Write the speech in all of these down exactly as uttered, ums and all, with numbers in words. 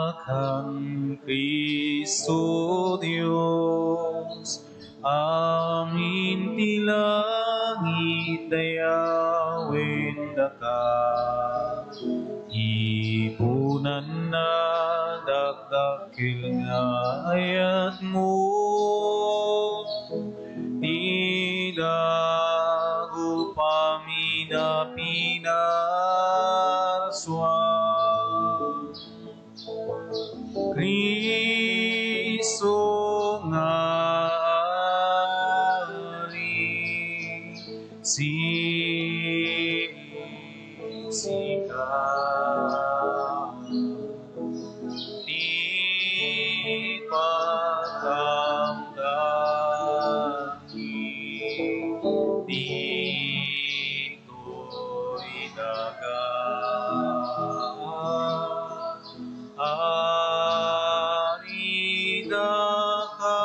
Kan Cristo Dios, amin ti langit dayawen daka. Ipunanna dakdakkel nga ayatmo. Ti dagup amin a pinarsua. Cristo nga Ari, sika ti pagkamdami. Ditoy daga, Ari daka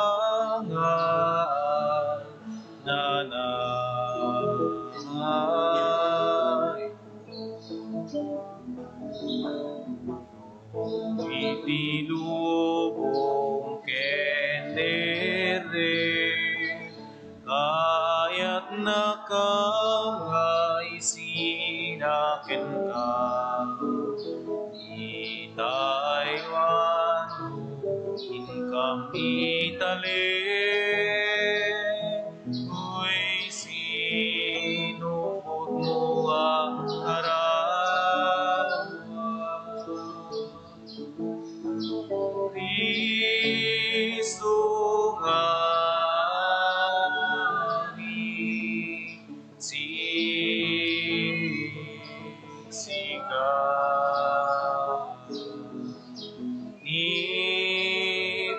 nga nanay. Iti lubong ken dede, kayatnaka nga isina kenka. Ita ay wano inkam itali, toy sinupotmo a kararuan. Cristo nga Ari, sika ti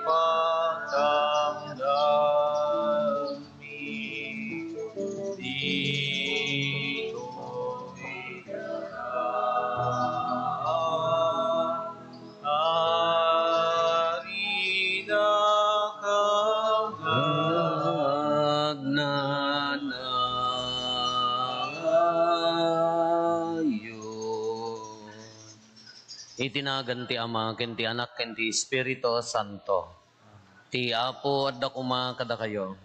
pagkamdam. Iti nagan ti Ama, ken ti Anak, ken ti Espiritu Santo. Ti Apo adda koma kadakayo.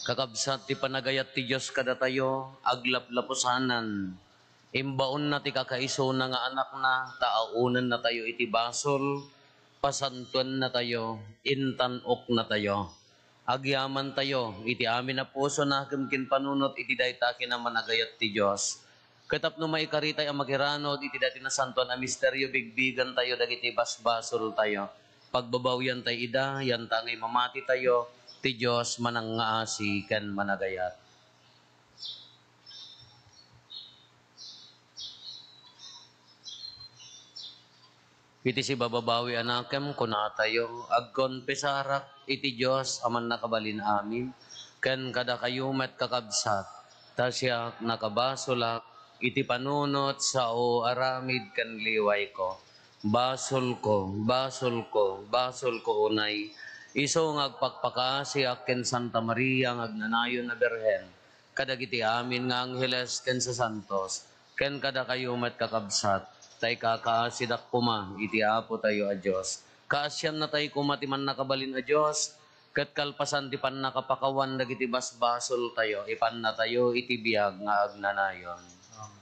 Kakabsat, ti panagayat ti Dios kadatayo, aglaplapusanan. Imbaonna ti kakaisuna nga Anakna, ta aunennatayo iti basol, pasantoennatayo, intan-oknatayo. Agyamantayo iti amin a pusona ken kinpanunot iti dayta a kinamanagayat ti Dios. Ket tapno maikaritay a makiranud iti daytoy nasantoan a misterio, bigbigantayo dagiti basbasoltayo. Pagbabawiantay ida, yanta ngay mamatitayo, ti Dios manangngaasi ken managayat. Iti sibababawi a nakem, kunatayo, agkonfesarak iti Dios a Mannakabalin-amin, ken kadakayo met, kakabsat, ta siak nakabasolak iti panunot sao aramid ken liwayko. Basolko, basolko, basolko unay, isu nga agpakpakaasiak ken Santa Maria nga agnanayon a Birhen, kadagiti amin nga angheles ken sasantos, ken kadakayo met, kakabsat, ta ikakaasidak koma iti Apotayo a Dios. Kaasiannatay koma ti Mannakabalin a Dios, ket kalpasan ti pannakapakawan dagiti basbasoltayo, ipannatayo iti biag nga agnanayon. Amen.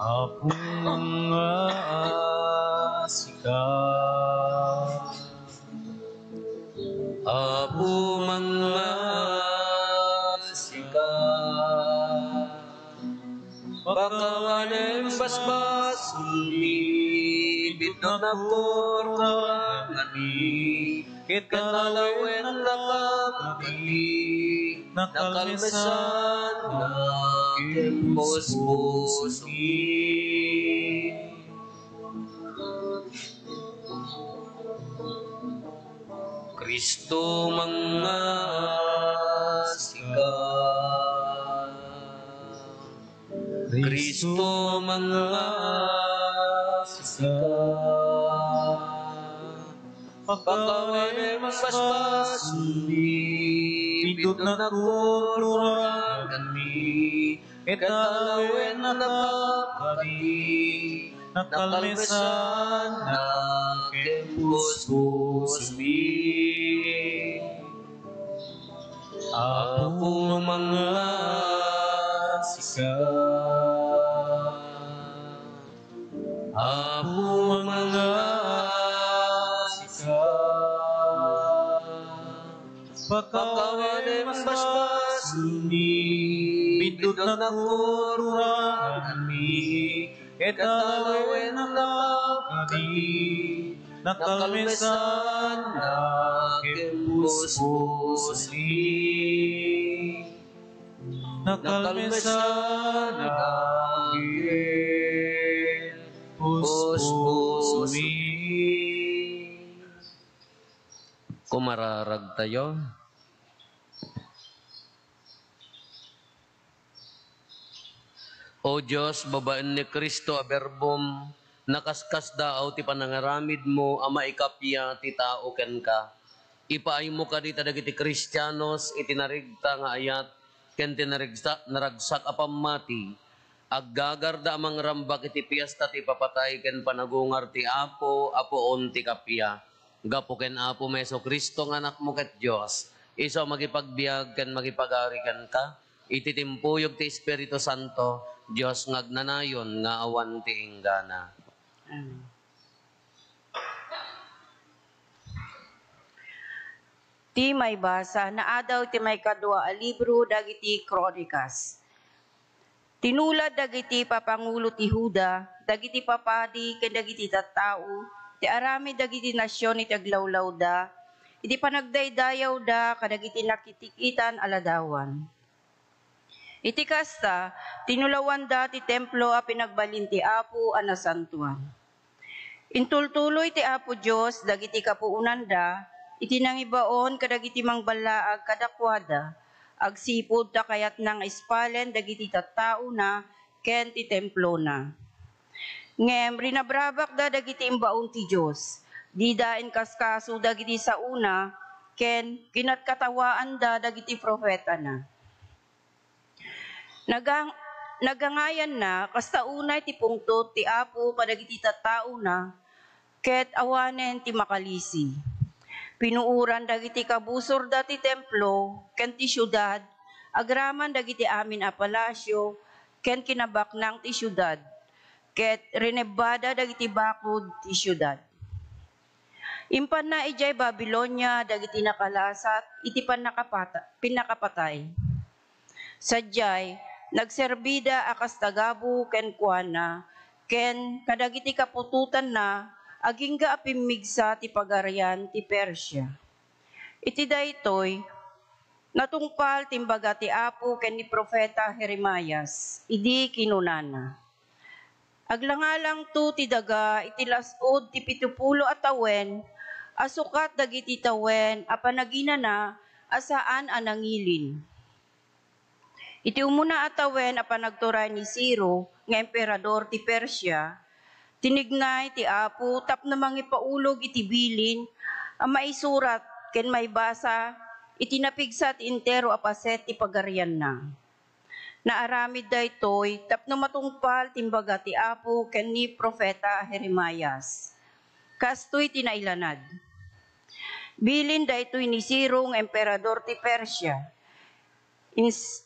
Apo, mangngaasika. Apo, mangngaasika. Pakawanem basbasolmi, bitnakor kurangami, ket kalawen nakapati, nakalmesanna ken puspusomi. Cristo, mangngaasika. Cristo, mangngaasika. Pakawanem basbasolmi, bitnakor kurangami, Ket alawennaka kadi, nakalmesanna ken puspusomi. Apo, mangasika. Apo, mangasika. Pakawanem basbasolmi, biddutnak kukuranganmi, ket alawennaka kadi, nakalmesanna ken puspusomi. Nakalmesanna ken puspusomi. Kumararagtayo. O Dios, babaen ni Cristo a Berbom, nakaskasdaaw ti panangaramidmo a maikappia ti tao kenka. Ipaaymo kadi ta dagiti Kristianos iti narigta nga ayat ken ti narigsa-, naragsak a pammati, aggagarda a mangrambak iti fiesta ti ipapatay ken panagungar ti Apo a puon ti kappia. Gapu ken Apomi Jesu-Cristo nga Anakmo ket Dios, isu a mangipagbiag ken mangipagari kenka, iti timpuyog ti Espiritu Santo, Dios nga agnanayon nga awan ti inggana. Amen. Ti maibasa, naadaw ti maikadua a libro dagiti Kronikas. Tinulad dagiti papangulo ti Juda, dagiti papadi ken dagiti tattao, ti aramid dagiti nasion iti aglawlawda, iti panagdaydayawda kadagiti nakitikitan a ladawan. Iti kasta, tinulawanda ti templo a pinagbalin ti Apo a nasantoan. Intultuloy ti Apo Dios dagiti kapuonanda iti nangibaon kadagiti mangballaag kadakuada, agsipud ta kayatna nga ispalen dagiti tattaona ken ti templona. Ngem rinabrabakda dagiti imbaon ti Dios, dida inkaskaso dagiti saona, ken kinatkatawaanda dagiti profetana. Nagang-, nagangayanna, kasta unay ti pungtot ti Apo kadagiti tattaona, ket awanen ti makalisi. Pinuoran dagiti kabusorda ti templo ken ti siudad, agraman dagiti amin a palasio ken kinabaknang ti siudad, ket rinebbada dagiti bakud ti siudad. Impanna idiay Babilonia dagiti nakalasat iti pannakapata-, pinnakapatay. Sadiay, nagserbida a kas tagabu kenkuana ken kadagiti kaputotanna agingga a pimmigsa ti pagarian ti Persia. Iti daytoy, natungpal ti imbaga ti Apo ken ni profeta Jeremias idi kinunana, "Aglangalangto ti daga iti las-ud ti pitopulo a tawen a sukat dagiti tawen a panaginana a saan a nangilin." Iti umuna a tawen a panagturay ni Ciro nga emperador ti Persia, tinignay ti Apo tapno mangipaulog iti bilin a maisurat ken maibasa iti napigsa ti entero a paset ti pagarianna. Naaramid daytoy tapno matungpal ti imbaga ti Apo ken ni profeta Jeremias. Kastoy ti nailanad. Bilin daytoy ni Ciro nga emperador ti Persia. Ins-,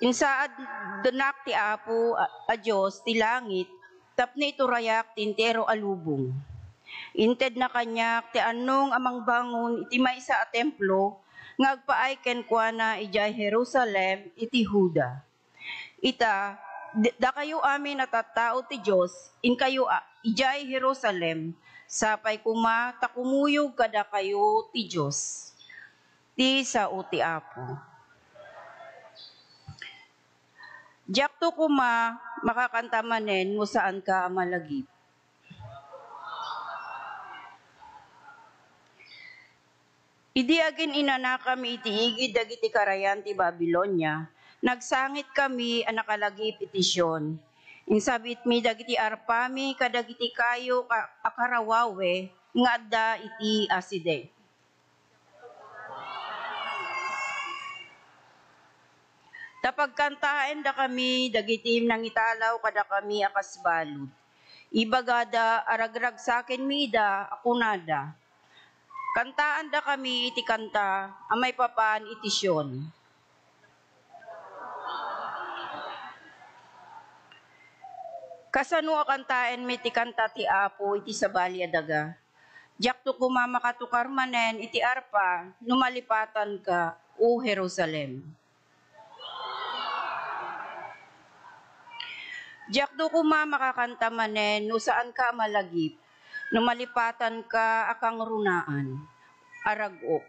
insaadnak ti Apo a, a Dios ti langit tapno iturayak ti entero a lubong. Intedna kaniak ti annong a mangbangon iti maysa a templo nga agpaay kenkuana idiay Jerusalem iti Juda. Ita, d-, dakayo amin a tattao ti Dios, inkayo a, idiay Jerusalem, sapay koma ta kumuyog kadakayo ti Dios. Ti sao ti Apo. Diakto koma makakanta manen no saanka a malagip. Idi agin-inanakami iti igid dagiti karayan ti Babilonia, nagsangitkami a nakalagip iti Sion. Insabitmi dagiti arpami kadagiti kayo ka-, a karawawe nga adda iti asideg. Ta pagkantaendakami dagiti nangitalaw kadakami a kas balud. Ibagada a ragragsakenmi ida a kunada, "Kantaendakami iti kanta a maipapan iti Sion." Kasano a kantaenmi ti kanta ti Apo iti sabali a daga? Diakto koma makatukar manen iti arpa no malipatanka, O Jerusalem. Diakto koma makakanta manen no saanka a malagip, no malipatanka a kangrunaan, a rag-ok.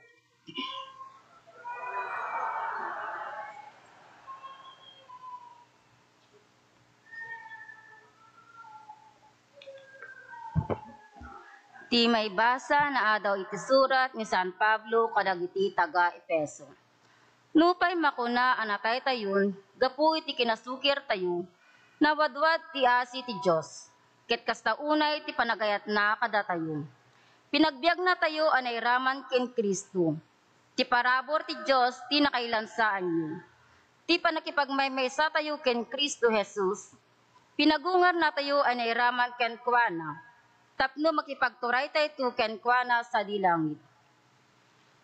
Ti maibasa naadaw iti surat ni San Pablo kadagiti taga-Efeso. Nupay makuna a nataytayon gapu iti kinasukirtayo, nawadwad ti asi ti Dios, ket kasta unay ti panagayatna kadatayo. Pinagbiagnatayo a nairaman ken Cristo. Ti parabur ti Dios ti nakailansaanyo. Ti pannakipagmaymaysatayo ken Cristo Jesus, pinagungarnatayo a nairaman kenkuana, tapno makipagturaytayto kenkuana sadi langit.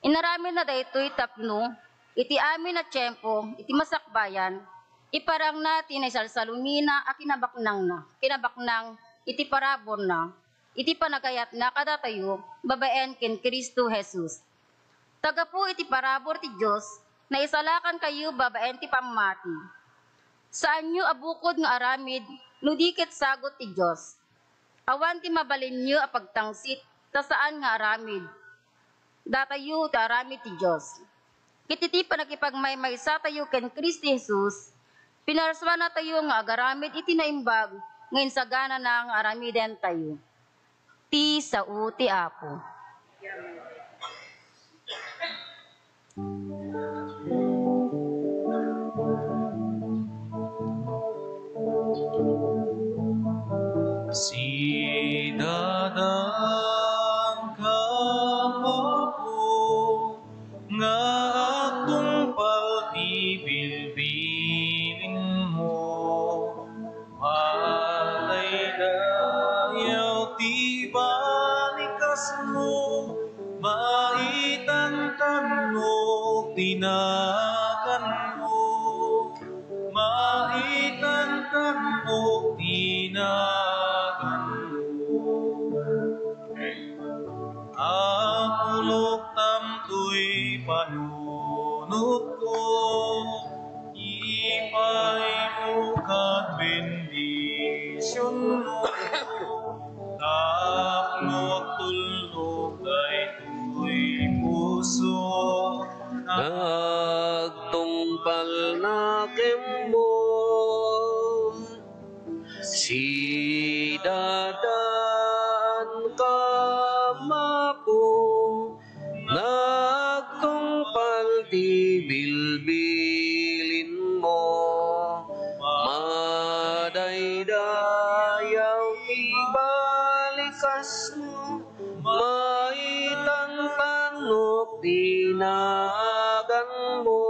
Inaramidna daytoy tapno, iti amin a tiempo, iti masakbayan, iparangna ti naisalsalumina a kinabaknangna, kinabaknang iti paraburna, iti panagayatna kadatayo babaen ken Cristo Jesus. Ta gapu iti parabur ti Dios, naisalakankayo babaen ti pammati. Saanyo a bukod nga aramid no di ket sagut ti Dios. Awan ti mabalinyo a pagtangsit ta saan nga aramid. Datayo ti aramid ti Dios. Ket iti pannakipagmaymaysatayo ken Cristo Jesus, pinarsuanatayo nga agaramid iti naimbag nga insaganana nga aramidentayo. Ti sao ti Apo. Sidadanka, Apo, nga agtungpal ti bilbilinmo. Madaydayaw ti balikasmo, maitantanok ti naganmo. Maitantanok ti naganmo. Apo, luktam toy panunotko, ipaymo ket bendisionmo, tapno agtulnog daytoy puso nga agtungpalna kenmo. Sidadanka, Apo, nga agtungpal ti bilbilinmo. Madaydayaw ti balikasmo, maitantanok ti naganmo.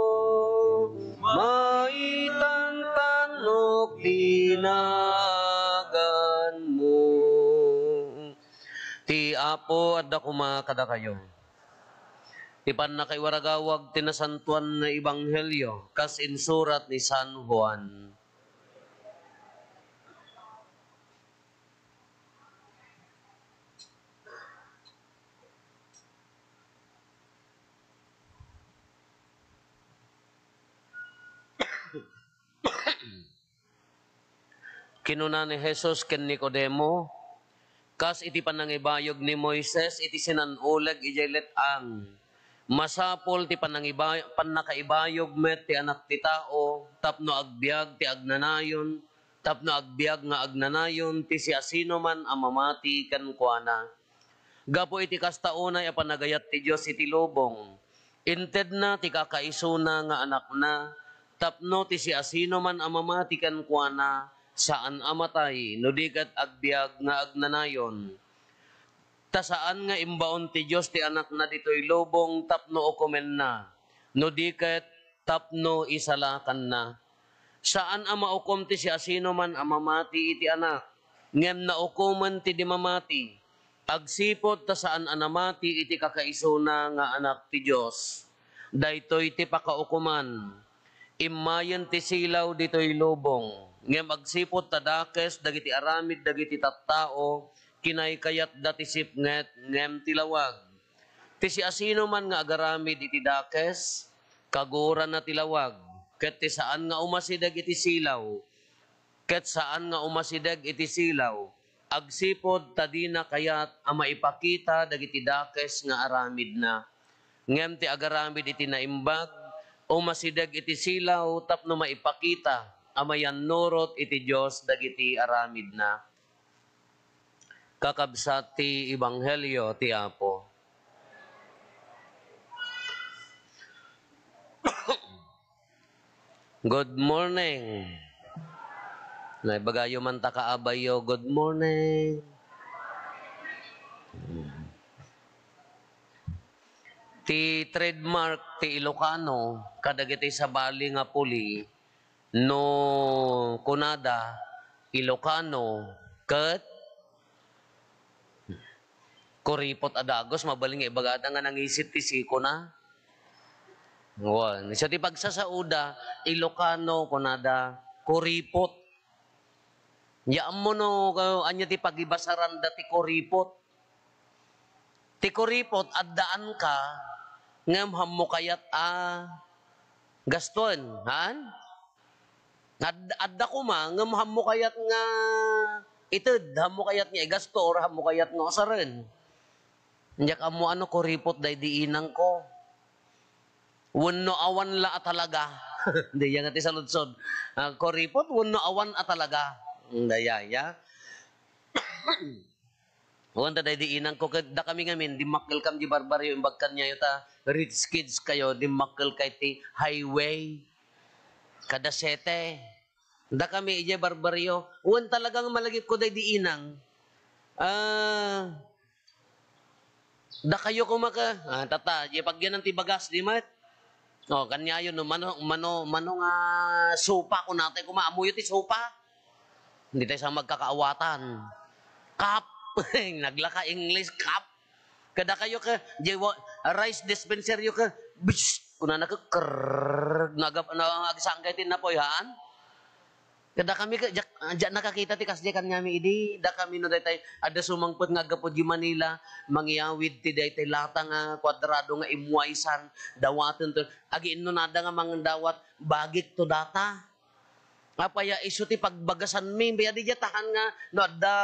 Maitantanok ti naganmo. Ti Apo adda koma kadakayo. Ti pannakaiwaragawag ti nasantoan nga ebanghelio kas insurat ni San Juan. Kinuna ni Jesus ken Nicodemo, "Kas iti panangibayog ni Moises iti sinan-uleg idiay let-ang, masapul ti panangiba-, pannakaibayog met ti Anak ti Tao tapno agbiag ti agnanayon, tapno agbiag nga agnanayon ti siasinoman a mamati kenkuana." Gapu iti kasta unay a panagayat ti Dios iti lubong, intedna ti kakaisuna nga Anakna tapno ti siasinoman a mamati kenkuana, saan a matay no di ket agbiag nga agnanayon. Ta saan nga imbaon ti Dios ti Anakna ditoy lubong tapno ukomenna, no di ket tapno isalakanna. Saan a maukom ti siasinoman a mamati iti Anak, ngem naukomen ti di mamati, agsipud ta saan a namati iti kakaisuna nga Anak ti Dios. Daytoy ti pakaukoman. Immayen ti silaw ditoy lubong, ngem agsipud ta dakes dagiti aramid dagiti tattao, kinaykayatda ti sipnget ngem ti lawag. Ti siasinoman nga agaramid iti dakes, kaguranna ti lawag, ket ti saan nga umasideg iti silaw, ket saan nga umasideg iti silaw, agsipud ta dina kayat a maipakita dagiti dakes nga aramidna. Ngem ti agaramid iti naimbag, umasideg iti silaw tapno maipakita a mayannurot iti Dios dagiti aramidna. Kakabsat ti ebanghelio ti Apo. Good morning. Naibagayo man ta kaabayyo, "Good morning." Ti trademark ti Ilocano kadagiti sabali nga puli, no kunada, Ilocano ket kuripot a dagus, mabalin nga ibagada nga nangisit ti sikona. Wen, isu ti pagsasaoda, Ilocano, kunada, kuripot. Ya ammo no, ka-, ania ti pagibasaranda ti kuripot? Ti kuripot, addaan ka, ngem hammo kayat a gastoen, han? Ad-, adda koma, ngem hammo kayat nga ited, hammo kayat nga igasto, or hammo kayat nga usaren. Diak ammo ano, kuripot daydi inangko. Wenno awan la a talaga. Diya nga ti saludsod. Ah, kuripot, wenno awan a talaga. Dayaya. Awan ta daydi inangko, ket dakami ngamin, dimmakkelkam di barbaryo, imbag kaniayo ta rich kids kayo, dimmakkel kay ti highway. Kada sete. Dakami idiay barbaryo. Wen talaga nga malagipko daydi inang. Ah, dakayo koma ka. Ah, tata, di pagyanan ti bagas, di met. Oh, kaniayo no, mano, mano, mano nga sopa, kunatay koma, ammoyo ti sopa. Hindi tayo sa magkakaawatan. Cup. Naglaka English, cup. Kada kayo ka, di wa-, rice dispenser yo ka, bish, kunana ka, krrrr, nagap-, na-, agsanggay ti napoy, haan? Kada kami ka, diak, diak nakakita ti kasdiay kaniami idi, dakami no daytay, adda sumangpet nga aggapu di Manila, mangyawid ti daytay lata nga kuadrado nga imwaysan, dawaten to, agiinnunada nga mangdawat, bagik to data. Apay a isu ti pagbagasanmi, bay, adi diay tahan nga, no, adda,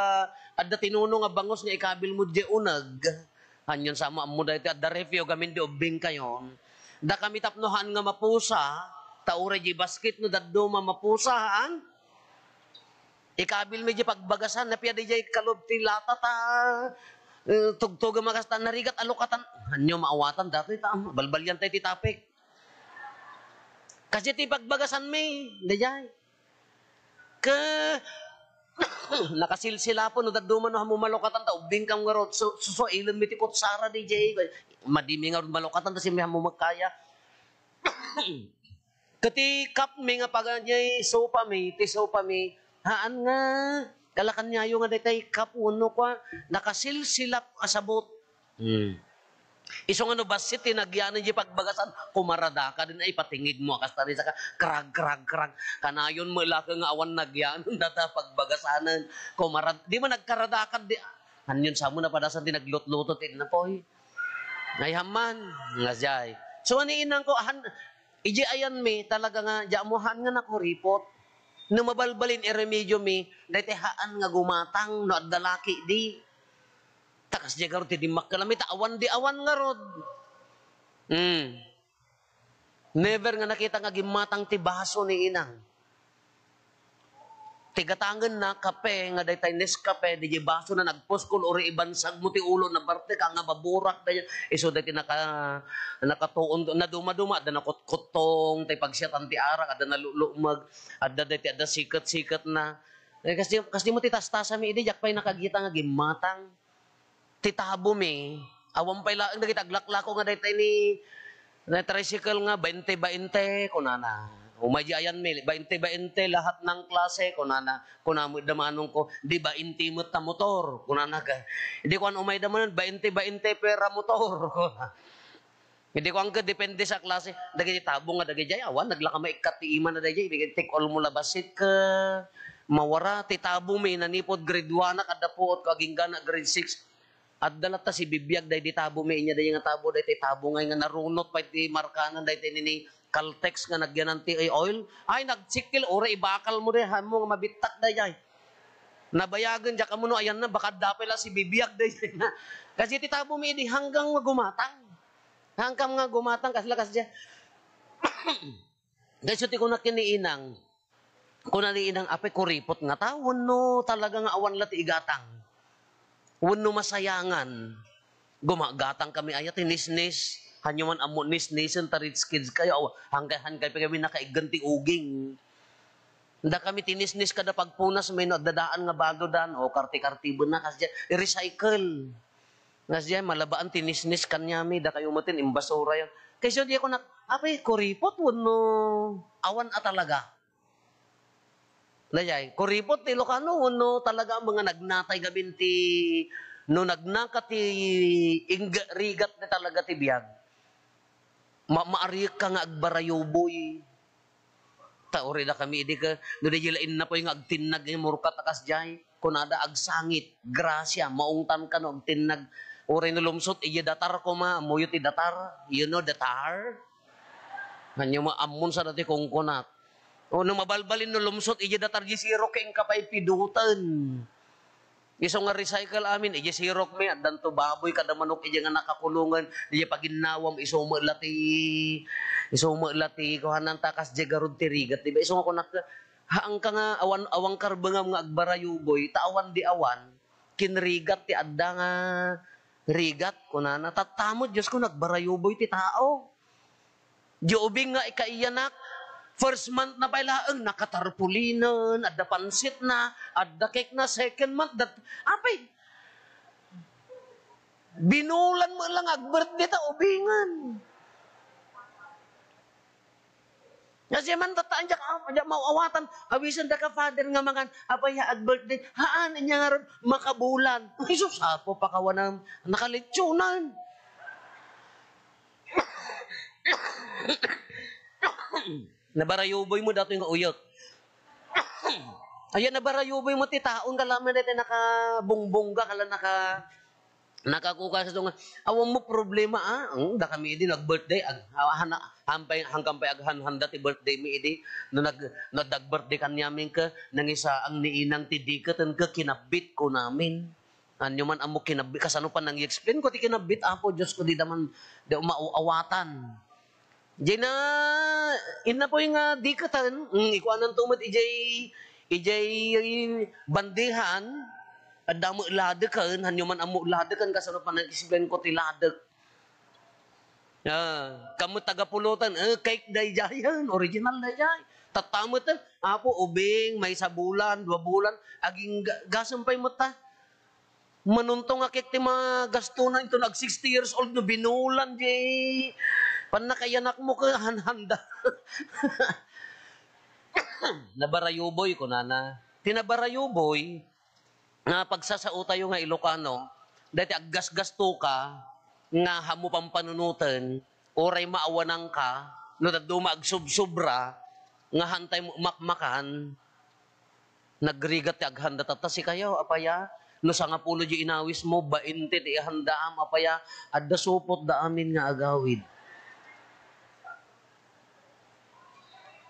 adda tinuno nga bangus nga ikabilmo diay uneg. Anian sa mo, ammo daytoy, adda ref yo gamin di ubbing kayon. Dakami tapno haan nga mapusa, ta uray diay basket no dadduma mapusa, haan? Ikabilmi diay pagbagasan, napia di diay kalub ti lata ta, eh, tugtugem a kasta, narigat a lukatan. Ania maawatan datoy ta, balbalian tayo ti topic. Kasi ti pagbagasanmi, daydiay. Ke-, nakasilsilapon no dadduma no hammo malukatan ta ubbing kam ngarud, su-, susuailenmi ti kutsara daydiay. Madimi ngarud malukatan ta simi hammo magkaya. Ket ti cupmi nga pagadiay sopami, ti sopami, haan nga, kalakanyayo nga daytay cup wenno kua, nakasilsilap a sabot. Hmm. Isu nga no bassit ti nagyanan diay pagbagasan, kumaradaka din ay patingigmo a kasta ni saka, krag, krag, krag. Kanayon mo ilaka nga awan nagyanan data pagbagasanan. Kumarad-, di man nagkaradakad di, anian sa mo napadasan ti naglutluto ti napoy. Ay, hamman, nga jay. So, ani inang ko, han, iji ayanmi, talaga nga, di mo han nga nakuripot. No mabalbalin iremediomi, daytay haan nga gumatang, no adda laki di. Ta kasdiay garud ti dimmakkelami, ta awan di awan ngarud. Hmm. Never nga nakita nga gimmatang ti baso ni inang. Ti gatangenna, kape, nga daytay Nescafe, diay basona nagpuskol, uri ibansagmo ti ulo, nabartek, nga baburak, dayta, isu daytay naka-, nakatuon, nadumaduma, adda nakutkuttong, tay pagsiatan ti arak, adda nalulumeg, adda daytay, adda siket-siketna. Eh, kasdi, kasdi mo ti tastasami, idi, diak pay nakagita nga gimmatang. Ti tabomi, awan pay laeng dagiti aglaklako nga daytay ni, Na tricycle nga, "Bainte, bainte," kunana. Umay di ayan mi, "Bainte, bainte, lahat ng klase," kunana. Kuna met da manong ko, "Di bainte met ta motor," kunana ka. Di kuan, "Umay da manen, bainte, bainte, pera motor," kuna. Idi kuan ka, depende sa klase. Dagiti tabong nga dagiti ay, awan, naglaka maikkat ti ima na dagiti, take all mo labasit ka, mawara, ti tabong mi, nanipod grade one ak, adda puot ko, agingga na grade six. Adda latta sibibiag daydi tabong mi, inya daydi nga tabong, daydi tabong nga narunot pay ti markanan, daydi nini Caltex nga nagyanan ti oil. Ay, nagsikil, uray ibakal mo daydi, han mo nga mabittak daydi. Nabayagen, diak ammo no ayanna, baka adda pay la sibibiag daydi na. Kasi ti tabong mi idi hanggang nga gumatang. Hanggang nga gumatang, kasla kasdiay. Dayso ti kunak ken ni inang. Kuna ni inang, "Apay, kuripot ngata, wenno talaga nga awan la ti igatang? Wenno masayangan?" Gumagatang kami aya ti nisnis. Hanyo man ammo nisnisen ta rich kids kayo. Aw, hangkay, hangkay pa kami nakaiggan ti uging. Dakami ti nisnis kada pagpunas, may no adda daan nga baludan, o karti-kartiben na, kasdiay, i-recycle. Kasdiay, malabaan ti nisnis kaniami, dakayo met ti imbasura yan. Kayso di ako nak-, "Apay, kuripot wenno awan a talaga?" Dayay, kuripot ti Ilocano wenno talaga nga nagnatay gamin ti, no nagnaka ti ingga-, rigat na talaga ti biag? Ma-, maariyek ka nga agbarayuboy. Ta uray dakami idi ka, no di la innapoy nga agtinnag nga murkat a kasdiay, kunada agsangit, grasia, maungtan ka no agtinnag. Uray no lumsot, iya datar koma, ammoyo ti datar, you know datar? Hanyo ma-, ammon sa dati kungkunak. O no mabalbalin no lumsot, iya datar di sirok, ken ka pay piduten. Isu nga recycle amin, idiay sirok mi, addanto baboy kada manok idiay nga nakakulongen, idiay paginnawam, isu met la ti, isu met la ti kuanan ta kasdiay garud ti rigat, di ba? Isu nga kunak, haanka nga awan, awan karbengam nga agbarayuboy, ta awan di awan, ken rigat ti adda nga rigat, kunana, tatta met, Dios ko, nagbarayuboy ti tao. Di ubing nga ikaiyanak, first month na pay laeng, nakatarpulinen, adda pansit na, adda cake na, second month, dat-, apay, binulan mo lang ag-birthday ta ubingen. Kasi man, tataan, diak, ah, diak maawatan, awisen da ka, Father, nga mangan, apay, ag-birthday, haan, inya nga ron, makabulan. Ay, sus, apo, pakawanam, nakalitsunan. Nabarayuboy mo datoy nga uyot. Ayan, nabarayuboy mo ti taon, kalaman dati nakabungbongga, kala naka-, nakakuka sa tunga. Awan mo problema, ah. Ang, da kami idi nag-birthday, ag-, ah, hana-, hampay, hangkan pay aghanhanda ti birthday mi idi. No nag-, no dag-birthday kanyamin ka, nangisaang ni inang ti diketen ka, kinabit ko namin. Anyo man ammo kinabit, kasano pa nang i-explain ko ti kinabit, Apo Dios ko, di da man, di mauawatan. Jay na, innapoy nga diketen, mm, ikuanan to met ijay, ijay bandehan, adda met ladeken, hanyo man ammo ladeken, kasano pa nang i-explain ko ti ladek. Ah, kamo taga Pulutan, eh, cake daydiayen, original daydiay. Tatta met, eh, Apo, ubing, maysa bulan, dua bulan, aging ga-, gasem pay met ta. Manuntong a cake ti magastonam inton ag sixty years old no binulan di pannakaiyanakmo ket hanhanda. Nabarayuboy, kunana. Ti nabarayuboy, nga pagsasaotayo nga Ilocano, daytoy aggasgasto ka nga haanmo pampanunoten, uray maawanan ka, no dadduma agsubsobra, nga haantay mo makmakan, nagrigat ti aghanda tatta sikayo, apaya, no sangapulo di inawis mo, bainte ti ihandaam, apaya, adda supot da amin nga agawid.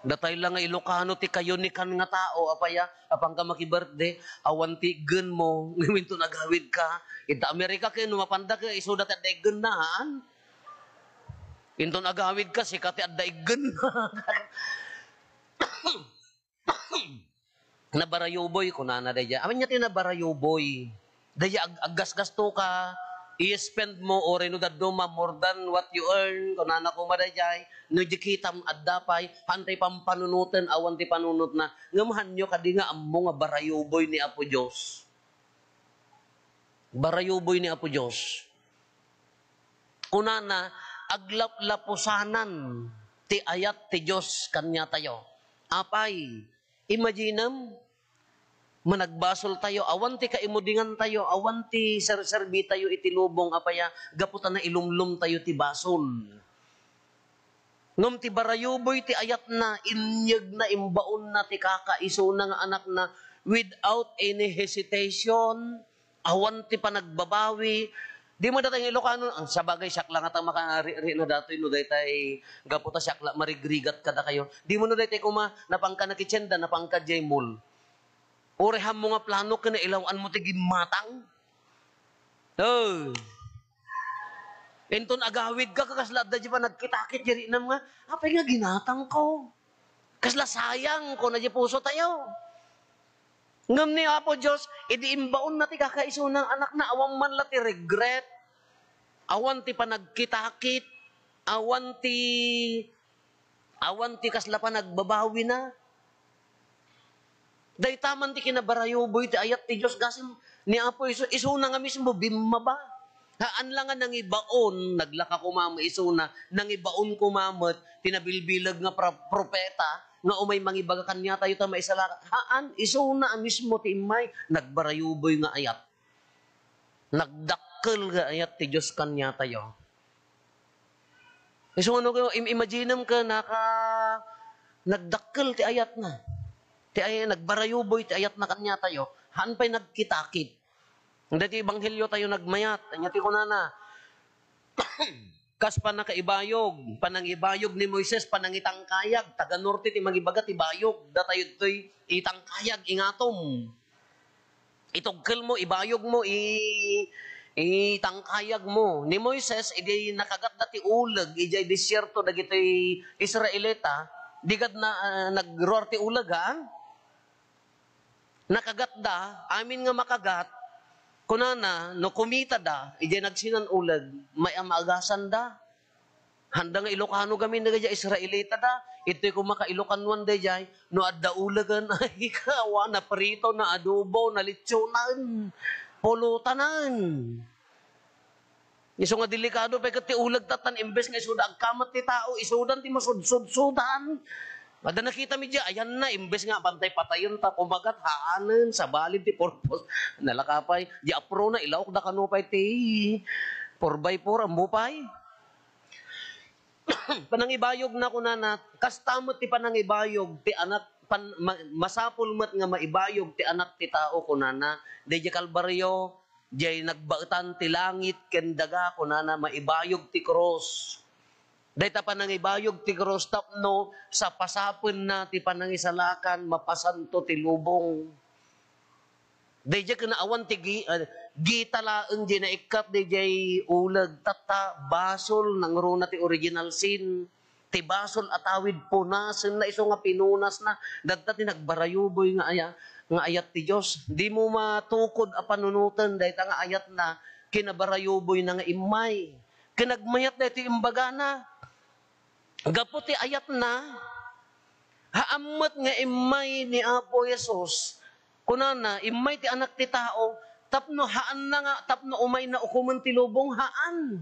Datay la nga Ilocano ti kayunikan nga tao, apaya, apanka maki-birthday, awan ti iggen mo, ngem inton agawid ka, ita Amerika ken no mapanda ka, isuda ti adda iggen na, haan? Inton agawid ka, sika ti adda iggen. Nabarayuboy, kunana daydiay. Amin nga ti nabarayuboy. Daydiay ag-, aggasgasto ka, i-spend mo, uray no dadduma, more than what you earn, kunana koma daydiay. No di kitam, adda pay, haantay pampanunoten, awan ti panunotna. Ngem hanyo kadi nga ammo nga barayuboy ni Apo Dios. Barayuboy ni Apo Dios. Kunana, aglaplapusanan ti ayat ti Dios kaniatayo. Apay, imaginem, managbasoltayo, awan ti kaimudingantayo, awan ti serserbitayo iti lubong, apay a, gapu ta nailumlomtayo ti basol. Ngem ti barayuboy ti ayatna, inyegna, imbaonna ti kakaisuna nga anakna without any hesitation, awan ti panagbabawi. Di mo datay nga Ilocano, "Ah, sabagay, siak la ngata makari-, ri-, na datoy no daytay gapu ta siak la marigrigat kadakayo." Di mo no daytay kuma, napangka nakitienda, napangka jay mall. Uray hammo nga plano ken nailaw-anmo ti gimmatang. Oh. Inton agawidka, kasla adda di panagkitakit, di rinam nga, "Apay nga ginatangko?" Kasla sayang, kuna di pusotayo. Ngem ni Apo Dios, idi imbaonna ti kakaisuna nga anakna, awan man la ti regret, awan ti panagkitakit, awan ti, awan ti kasla panagbabawina. Dayta man ti kinabarayuboy ti ayat ti Dios, gasem ni Apo Isu-, isuna nga mismo bimmaba. Haan la nga nangibaon, naglaka koma met isuna, nangibaon koma met ti nabilbileg nga pro-, propeta nga umay mangibaga kaniatayo ta maisalak-, haan, isuna a mismo ti immay, nagbarayuboy nga ayat. Nagdakkel nga ayat ti Dios kaniatayo. Isu nga no, im-, imaginem ken naka-, nagdakkel ti ayatna. Ti ay-, nagbarayuboy ti ayatna kaniatayo. Haan pay nagkitakit. Daytoy ebangheliotayo nagmayat. Ania ti kunana? Kas pannakaibayog, panangibayog ni Moises, panangitangkayag, taga-norte ti mangibaga ti bayog, datayo ditoy itangkayag, ingatom. Itugkelmo, ibayogmo, i-, itangkayagmo. Ni Moises, idi nakagatda ti uleg, idiay desierto dagiti Israelita, di gad na, ah, nagruar ti uleg, ha? Nakagatda, amin nga makagat, kunana, no kumitada, idiay nagsinan uleg, may amagasanda. Handa nga Ilocano gamin dagiti Israelita da. Itoy koma ka-Ilocanoan daydiay, no adda ulegen, ay, kawa, naprito, naadobo, nalitsonan, pulutan. Isu nga delikado pay ket ti uleg tattan, imbes nga isuda agkamat ti tao, isudan ti masudsudsudan. Adda nakita mi diay, ayanna, imbes nga bantay patayen ta kumagat, haanen, sabali ti purpose. Nalaka pay, di aprona, ilaok da kano pay ti four by four, ammo pay. Panangibayogna, kunana, kasta met ti panangibayog ti anak, pan-, ma-, masapul met nga maibayog ti anak ti tao, kunana, daydiay Kalbario, diay nagbaetan ti langit ken daga, kunana, maibayog ti krus. Dayta panangibayog ti krus tapno sapasapenna ti panangisalakan, mapasanto ti lubong. Daydiay ken awan ti gi-, ah, gita laeng diay naikkat daydiay uleg, tatta, basol, nangruna ti original sin. Ti basol a tawid, punasenna isu nga pinunasna. Dadta ti nagbarayuboy nga aya-, nga ayat ti Dios. Dimo matukod a panunoten dayta nga ayatna, kinabarayuboyna nga immay. Ken nagmayat daytoy imbagana. Gapu ti ayatna, haan met nga immay ni Apo Jesus. Kunana, immay ti Anak ti Tao tapno haanna nga, tapno umayna ukomen ti lubong, haan.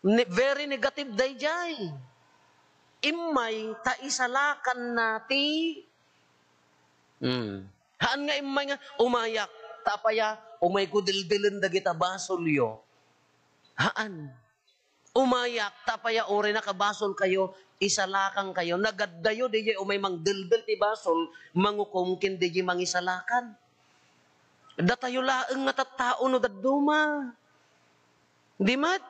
Ne-, very negative daydiay. Immay ta isalakanna ti, hmm. Haan nga immay nga, "Umayak, ta apay a, umayko deldelen dagita basolyo." Haan. "Umayak, ta apay a, uray nakabasolkayo, isalakankayo." Nagaddayo, daydiay umay mangdeldel ti basol, mangukom ken daydiay mangisalakan. Datayo laeng nga tattao no dadduma. Di met?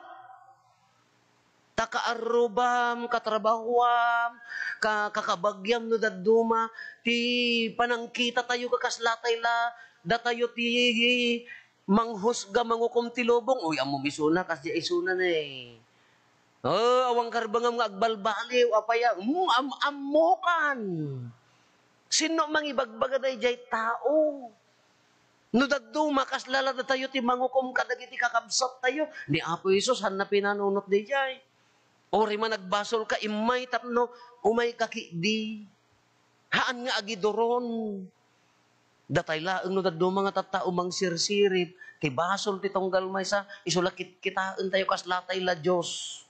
Ta kaarrubam, katrabahuam, ka-, kakabagiam no dadduma, ti panangkitatayo kakaslatay la, datayo ti manghusga, mangukom ti lubong. Uy, ammom isuna, kasdiay isuna ne. Oh, awan karbengam nga agbalbaliw, apay a, mm, am-, ammokan. Sinno mangibagbaga daydiay tao? No dadduma, kasla la datayo ti mangukom kadagiti kakabsattayo. Ni Apo Jesus, haanna pinanunot daydiay. Uray man agbasolka, immay tapno umayka ketdi. Haan nga agiduron. Datay laeng no dadduma nga tattao mangsirsirib, ti basol ti tunggal maysa, isu la kitkitaentayo kaslatay la Dios.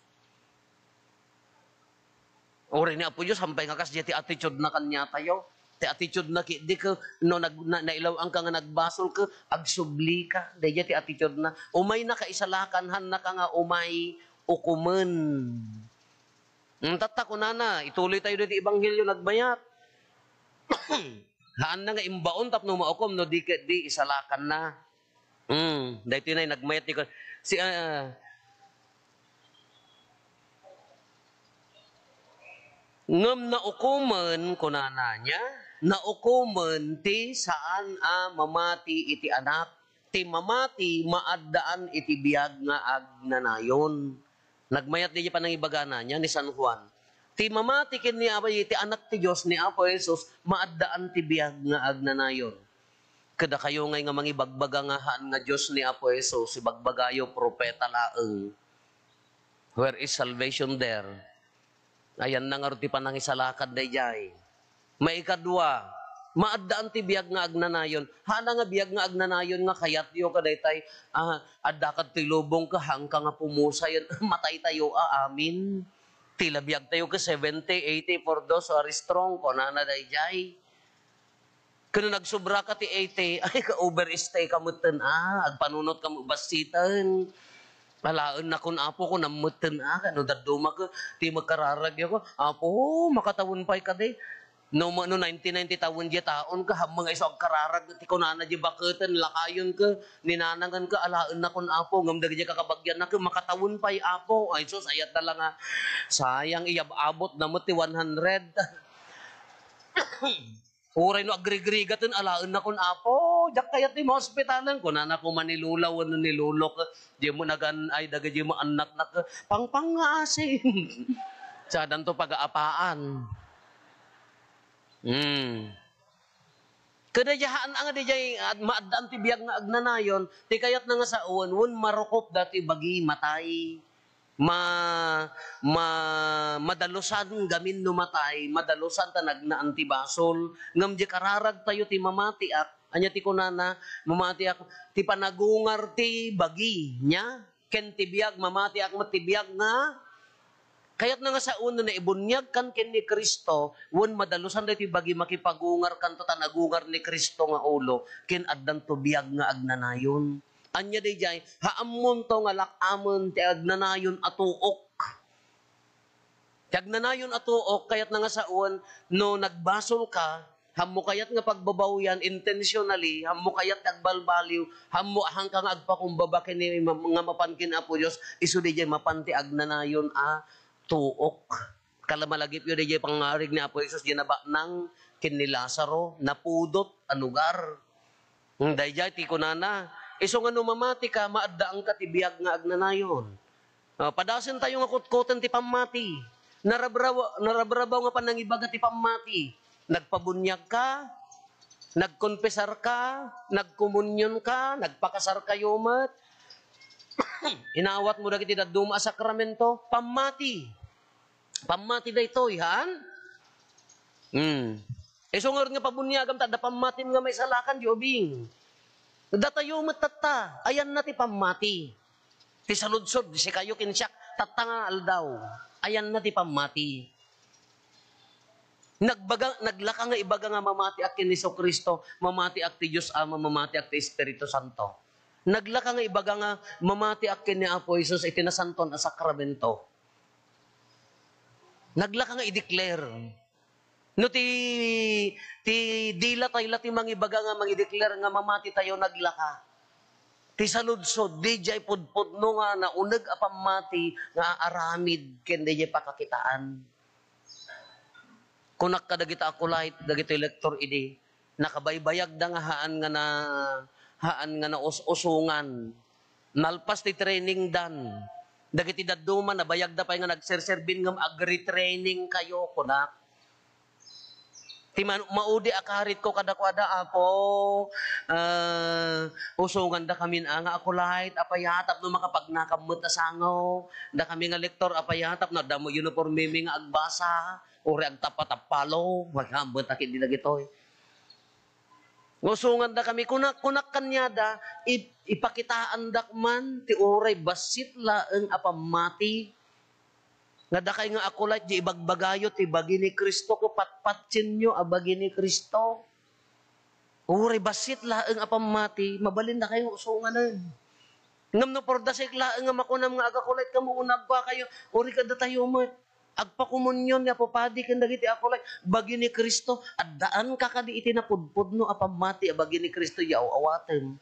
Uray ni Apo Dios, hampay nga kasdiay ti attitude na kaniatayo. Ti attitude na ketdi ket no nag-, na-, nailaw-anka nga nagbasol ket agsublika. Daydiay ti attitude na. Umaynaka isalakan, haannaka nga umay ukumen. Mm, tatta, kunana, ituloytayo daytoy ebanghelio, nagmayat. Haanna nga imbaon tapno maukom no di ketdi isalakanna. Mm, daytoy nay nagmayat ti kun-, si, ah, ngem naukomen, kunana nia, naukomen ti saan a mamati iti Anak. Ti mamati maaddaan iti biag nga agnanayon. Nagmayat diay panangibagana nia ni San Juan. Ti mamati ken ni Apo, ti Anak ti Dios ni Apo Jesus, maaddaan ti biag nga agnanayon. Kadakayo ngay nga mangibagbaga nga haan nga Dios ni Apo Jesus, ibagbagayo, propeta laeng. Where is salvation there? Ayanna ngarud ti panangisalakan daydiay. Maikadua, maaddaan ti biag nga agnanayon. Haan nga biag nga agnanayon nga kayatyo kadaytay, ah, adda kad ti lubong ka, haanka nga pumusayen. Mataytayo a amin. Ti la biagtayo ka seventy, eighty for those who are strong, kunana daydiay. Ken no nagsobra ka ti eighty, ay, ka-overstay ka metten, ah, agpanunot ka met bassiten. Alaennakon, Apo, kunam metten, ah, ken no dadduma ka, ti makararagyo ka, Apo, makatawen pay kadi. No, no ninety ninety tawen diay taon ka, hammo nga isu agkararag, ti kunana diay baketen, lakayen ka, ninanangen ka, alaennakon, Apo, ngem dagiti kakabagiannak, makatawen pay, Apo. Ay, sus, ayat na lang, ah, sayang, iyab-abot na met ti one hundred. Uray no agrigrigaten, alaennakon, Apo, diak kayat ti maospitalen. Kunana koma ni Lola wenno ni Lolo, diay met nagan-ay dagiti maannaknak, pangpang nga asin. Sadanto pagaapaan. Hmm. Kada diay haan nga diay ad-, maaddaan ti biag nga agnanayon, ti kayatna nga sawen, wen marukop dati bagi matay. Ma-, ma-, madalusan gamin no matay, madalusan ta nagnaan ti basol. Ngem diay kararagtayo ti mamatiak, ania ti kunana, mamatiak ti panagungar ti bagi, nia? Ken ti biag, mamatiak met ti biag nga kayatna nga sawen no naibuniagkan ken ni Cristo, wen madalusan daytoy bagi makipagungarkanto ta nagungar ni Cristo nga ulo, ken addanto biag nga agnanayon. Ania daydiay? Haammonto nga lak-amen ti agnanayon a tuok. Ti agnanayon a tuok, kayatna nga sawen, no nagbasolka, hammo kayat nga pagbabawian intentionally, hammo kayat nga agbalbaliw, hammo haanka nga agpakumbaba ken ni ma-, nga mapan ken Apo Dios, isu daydiay mapan ti agnanayon a tuok. Kala malagipyo daydiay pangngarig ni Apo Jesus, diay nabanang ken ni Lazaro, napudot a lugar. Hmm, daydiay ti kunana, isu nga no mamatika, maaddaanka ti biag nga agnanayon. Ah, padasentayo nga kutkoten ti pammati. Narabraw-, narabrabaw nga panangibaga ti pammati. Nagpabuniagka, nagkonfesarka, nagkomunionka, nagpakasarkayo met. Inawatmo dagiti dadduma a sakramento, pammati. Pammati daytoy, haan? Hmm. Isu ngarud nga pabuniagam ta adda pammatim nga maisalakan, diay ubing. Datayo met tatta, ayanna ti pammati. Ti saludsod, sikayo ken siak, tatta nga aldaw, ayanna ti pammati. Nagbaga, naglaka nga ibaga nga mamatiak ken Jesu-Cristo, mamatiak ti Dios Ama, mamatiak ti Espiritu Santo. Naglaka nga ibaga nga mamatiak ken ni Apo Jesus iti nasantoan a sakramento. Naglaka nga i-declare. No ti, ti dila tayo la ti mangibaga nga mangi-declare nga mamatitayo, naglaka. Ti saludsod, diay pudpudno nga nauneg a pammati nga aramid ken diay pakakitaan. Kunak kadagita a kulay, dagiti lektor idi, nakabaybayagda nga haan nga na-, haan nga naus-usungan. Nalpas ti training dan. Dagiti dadduma, nabayagda pay nga nagserserbin ngem agretraining kayo, kunak. Ti man-, maudi a karitko kadakuada, Apo, ah, usongandakamin a nga akulait, apay a tapno makapagnakam met a sangaw. Dakami nga lektor, apay a tapno adda met uniformemi nga agbasa, uray agtapatapalo, magammet a ketdi dagitoy. Usongandakami, kunak, kunak kaniada, ip-, ipakitaandak man ti uray bassit laeng a pammati. Nga dakay nga Acolyte, di ibagbagayo ti bagi ni Cristo, ket patpatienyo a bagi ni Cristo. Uray bassit laeng a pammati, mabalin dakay nga usonganen. Ngem no purdasik laeng nga makunam nga aga-Acolyte kamo, unagpakayo, uray kadatayo met. Agpakomunion ni Apo Padi ken dagiti Acolyte, bagi ni Cristo, addaan ka kadi iti napudpudno a pammati a bagi ni Cristo, ya aw-awatem.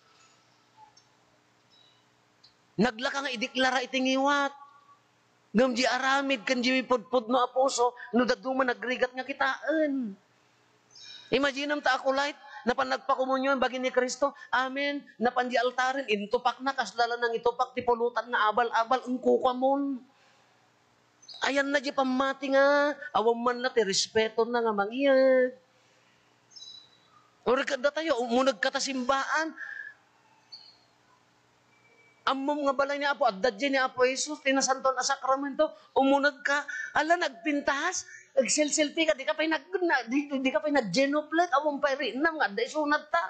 Naglaka nga ideklara iti ngiwat. Ngem di aramid ken di pudpudno a puso, no dadduma nagrigat nga kitaen. Imaginem ta Acolyte, napan nagpakomunion bagi ni Cristo. Amen. Napan di altaren, intupakna, kasla la nangitupak ti pulutan nga abal-abal, engkukamon. Ayanna di pammati nga, awan man la ti respetona nga mangyeg. Uray kadatayo, umunegka ta simbaan. Ammom nga balay ni Apo, adda diay ni Apo Jesus, ti Nasantoan a Sakramento, umunegka, ala, nagpintas, agselselfie ka, di ka pay nag-, na, di, di ka pay nag-genuflect, awan pay ri'nam nga adda isunadta.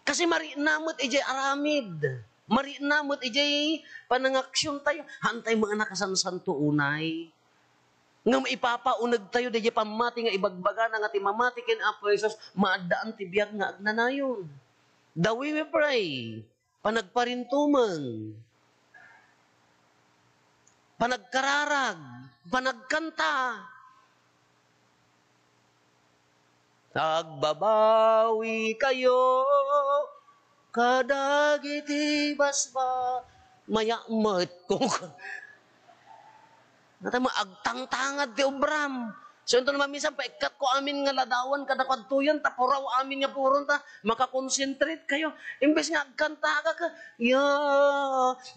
Kasi mari'na met idiay aramid. Mari'na met idiay panangaksiontayo. Haantayo met a nakasansanto unay. Ngem ipapaunegtayo daydiay pammati nga ibagbagana nga ti mamati ken Apo Jesus, maaddaan ti biag nga agnanayon. The way we pray, panagparintumeng, panagkararag, panagkanta. Agbabawi kayo kadagiti basba-, mayat met. Kung, nata mo, agtangtangad ti obram. So, inton maminsan, paikkatko amin nga ladawan kadakuadtoyan, ta puraw amin nga puron, ta makakonsentrate kayo. Imbes nga agkanta ka, ka, ya,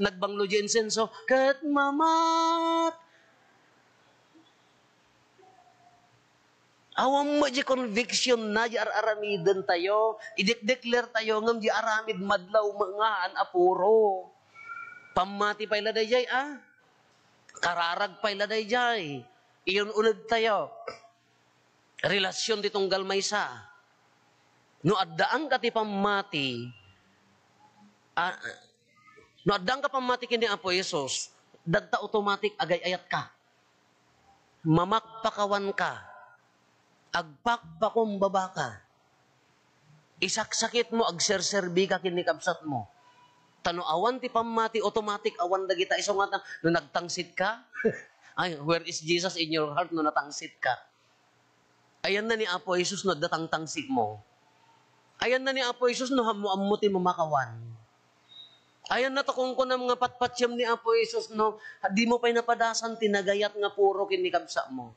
nagbanglo di insenso, ket mamat. Awan met di conviction na di ar-aramiden tayo, idekdekler tayo, ngem di aramid madlaw met nga haan a puro. Pammati pay la daydiay, ah. Kararag pay la daydiay. Iyun-uneg tayo. Relasyon ti tunggal maysa. No addaanka ti pammati, ah, no addaanka pammati ken ni Apo Jesus, dadta automatic agay-ayatka. Mamakpakawanka. Agpakpakumbabaka. Isaksakitmo, agserserbika ken ni kabsatmo. Ta no awan ti pammati, automatic awan dagita. Isu nga ta, no nagtangsit ka, ay, where is Jesus in your heart no natangsit ka? Ayanna ni Apo Jesus no adda tangtangsit mo. Ayanna ni Apo Jesus no ammo-ammo ti mamakawan. Ayanna ta kunkunam nga patpatiem ni Apo Jesus no di mo pay napadasan ti nagayat nga puro ken ni kabsat mo.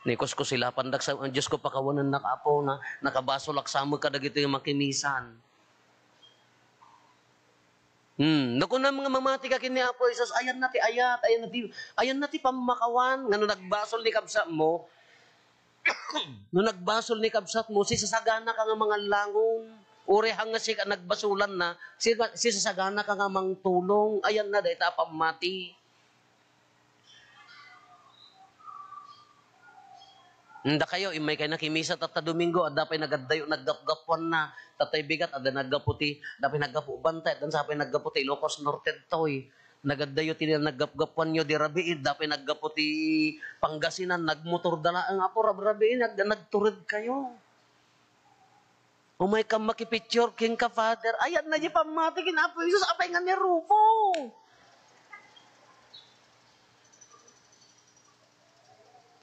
Ni kuskusilapandak sa, Dios ko, pakawanennak, Apo, na nakabasolak sa amin kadagitoy makimisan. Hmm, no kunam nga mamati ka ken ni Apo Jesus, ayanna ti ayat, ayanna ti, ayanna ti pammakawan, nga no nagbasol ni kabsat mo, no nagbasol ni kabsat mo, sisasagana ka nga mangallangon. Uray hanga sika nagbasolan na, sika, sisasagana ka nga mangtulong. Ayanna dayta a pammati. Dakayo, immay kay nakimisa tatta Domingo, adda pay nagaddayo naggapgapuanna. Tattay bigat, adda naggapu ti, adda pay naggapu Bantay, adda sa pay naggapu ti Ilocos Norte toy. Nagaddayo ti naggapgapuanyo, di rabii, adda pay naggapu ti Pangasinan, nagmotor da laeng, Apo, rabrabii, nag-, nagtured kayo. Umay ka makipicture kenka, Father. Ayanna di pammati ken Apo Jesus, apay nga ni Rufo?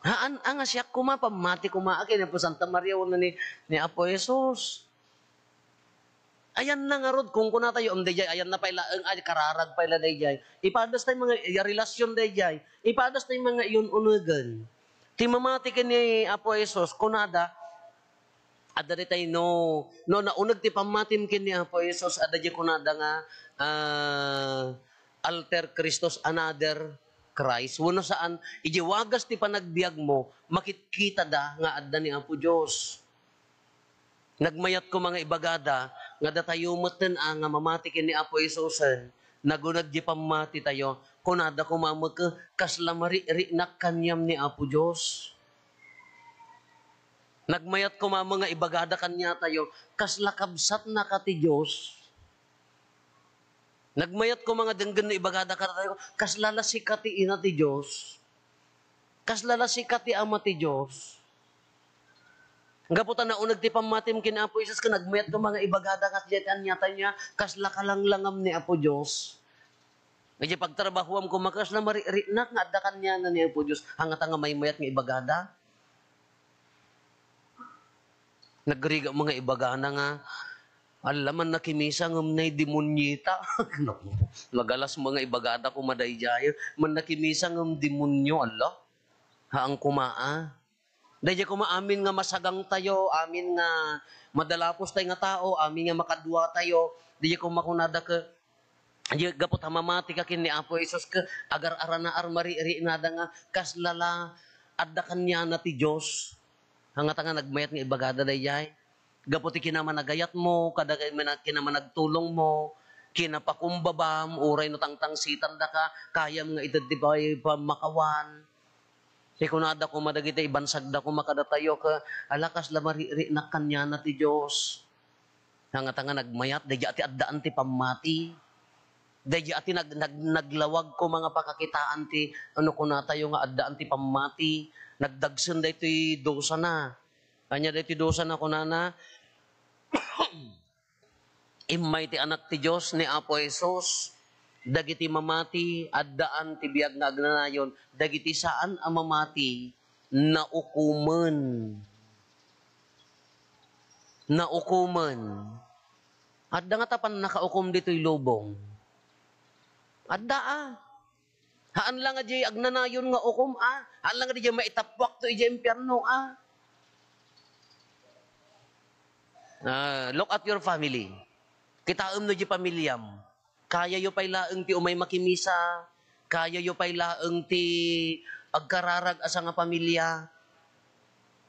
Haan, anga siak koma, pammati koma, ken ni Apo Santa Maria, wenno ni, ni Apo Jesus. Ayanna ngarud, kunkunatayo, um, daydiay, ayanna pay laeng, ay, kararag pay la daydiay. Ipadas tayo mga, ya, relasyon daydiay. Ipadas tayo mga iyun-unugan. Ti mamati ken ni Apo Jesus, kunada, adda ditay no, no nauneg ti pammatim ken ni Apo Jesus, adda di kunada nga, ah, alter Christus, another Christ. Wenno saan, iti wagas ti panagbiag mo, makitkitada nga adda ni Apo Dios. Nagmayat koma nga ibagada nga datayo metten a nga mamati ken ni Apo Jesusen, nagunag di pammatitayo, kunada koma met, kasla mariknak kaniam ni Apo Dios. Nagmayat koma nga ibagada kaniatayo, kasla kabsatnaka ti Dios. Nagmayat koma nga denggen no ibagada kadatayo, kasla la sika ti ina ti Dios. Kasla la sika ti ama ti Dios. Gapu ta nauneg ti pammatim ken Apo Jesus ken nagmayat koma nga ibagada kasdiay ti aniatayo, kasla kalanglangam ni Apo Dios. Idiay pagtrabahoam koma, kasla maririknak nga adda kaniana ni Apo Dios. Hangata nga maymayat nga ibagada. Nagrigat mo nga ibagana nga, "Alla, mannakimisa ngem nay demonyeta." Nagalas mo nga ibagada koma daydiay, "Mannakimisa ngem demonyo, alla." Haan koma, a. Daydiay koma amin nga masagang tayo, amin nga madalapos tayo nga tao, amin nga makadua tayo, daydiay koma kunada ke, Di gapu ta mamati ka ken ni Apo Jesus ket agar-aranaar, maririknada nga kasla la adda kaniana ti Dios. Hangata nga nagmayat nga ibagada daydiay. Gapu ti kinamanagayatmo, kada kay mana-, kinamanagtulongmo, kinapakumbabam, uray no tangtangsitandaka, kayam nga ited ti pay-, pammakawan. Ti kunada koma dagiti ibansagda koma kadatayo ket, ala, kasla maririknak kaniana ti Dios. Hangata nga nagmayat, daydiay ti addaan ti pammati. Daydiay ti nag-, nag-, naglawag koma nga pakakitaan ti, ano, kunatayo nga addaan ti pammati. Nagdagsen daytoy dusana. Ania daytoy dusana, kunana, immay ti Anak ti Dios ni Apo Jesus, dagiti mamati, addaan ti biag nga agnanayon, dagiti saan a mamati, naukomen. Naukomen. Adda nga ta pannakaukom ditoy lubong. Adda, a. Haan la nga diay agnanayon nga ukom, a. Haan la nga diay maitappuak to idiay impierno, a. Ah, look at your family. Kitaem no diay pamiliam. Kayayo pay laeng ti umay makimisa, kayayo pay laeng ti agkararag-asa nga pamilia.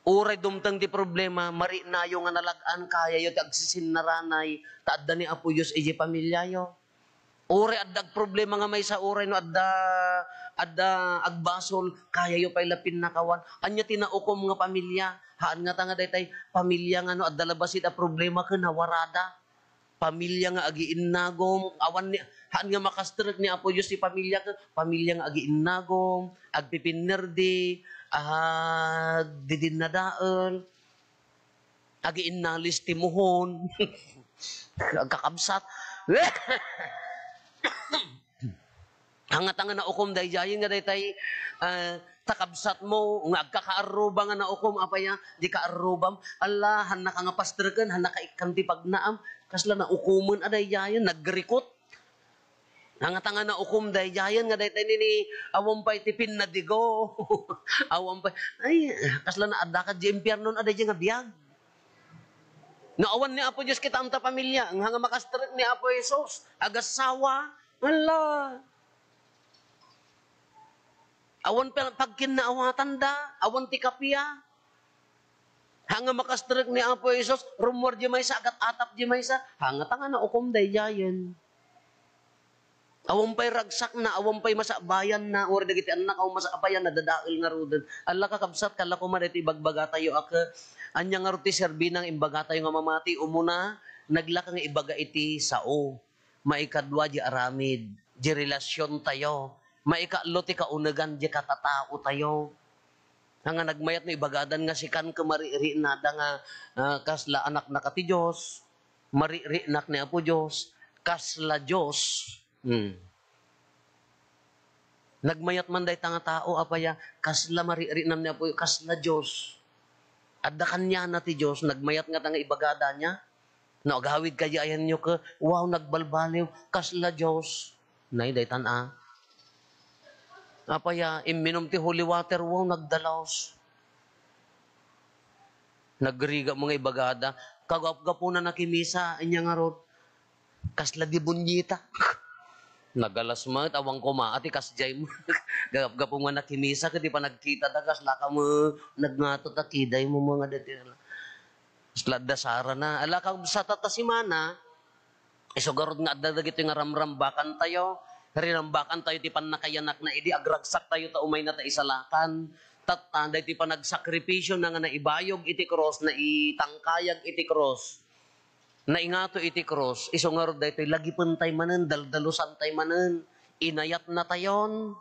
Uray dumteng ti problema, mariknayo nga nalag-an, kayayo ti agsisinnaranay, ta adda ni Apo Dios idiay pamiliayo. Uray adda agproblema nga maysa, uray no adda, adda agbasol, kayayo pay la pinnakawan. Ania ti naukom nga pamilia? Haan ngata nga daytay pamilia nga no adda la bassit a problema ken nawarada. Pamilia nga agiinnagom, awan ni, haan nga makastrek ni Apo Dios ti pamilia, pamilia nga agiinnagom, agpipinnerdi, agdidinnadael, agiinnalis ti muhon, agkakabsat. Hangata nga naukom daydiayen nga daytay, ah, ta kabsatmo nga agkakaarruba nga naukom, apay a, di kaarrubam. Alla, hannaka nga pastreken, hannaka ikkan ti pagnaam. Kasla naukomen a daydiayen, nagrikot. Hangata nga naukom daydiayen nga daytay nini, awan pay ti pinnadigo. Awan pay, ay, kasla naaddaka di impiernon a daydiay nga biag. No awan ni Apo Dios kitaem ta pamilia, nga, nga makastrek ni Apo Jesus, agassawa, ala. Awan pa-, pagkinnaawatanda, awan ti kappia. Haan nga makastrek ni Apo Jesus, rummuar di maysa, agat-atap di maysa, hangata nga naukom daydiayen. Awan pay ragsakna, awan pay masabayanna, uray dagiti annak, awan masabayan, nadadael ngaruden. Alla, kakabsat, kalla koma daytoy ibagbagatayo a ket, ania ngarud ti serbina nga imbagatayo nga mamati? Umuna, naglaka nga ibaga iti sao. Maikadua, di aramid, di relasiontayo. Maikatlo, ti kaunegan, di katataotayo. Nga nagmayat no ibagadan nga sikan ket maririknada nga, ah, kasla anaknaka ti Dios, maririknak ni Apo Dios, kasla Dios. Hmm. Nagmayat man dayta nga tao, apay a, kasla maririknam ni Apo, kasla Dios. Adda kaniana ti Dios, nagmayat ngata nga ibagada nia. No agawid kadi ayanyo ket, wow, nagbalbaliw, kasla Dios. Nay, daytan a. Apay a, imminum ti holy water, wow, nagdalaos. Nagrigat mo nga ibagada, kagapgapuna nakimisa, ania ngarud, kasla demonyeta. Nagalas met, awan koma, a ti kasdiay mo. Gagapgapo nga nakimisa, ket di panagkitada, kasla ka mo, nagngato ta, kiday mo, mga dati. Kasla adda sarana. Ala, kabsat, ta simana, isu garud nga adda dagitoy nga ramrambakantayo. Rirambakantayo ti pannakayanakna idi agragsaktayo ta umayna ta isalakan. Tatta, daytoy panagsakripisio na nga naibayog iti krus, naitangkayag iti krus. Naingato iti krus, isu ngarud daytoy lagipentay manen, daldalusantay manen, inayatnatayon,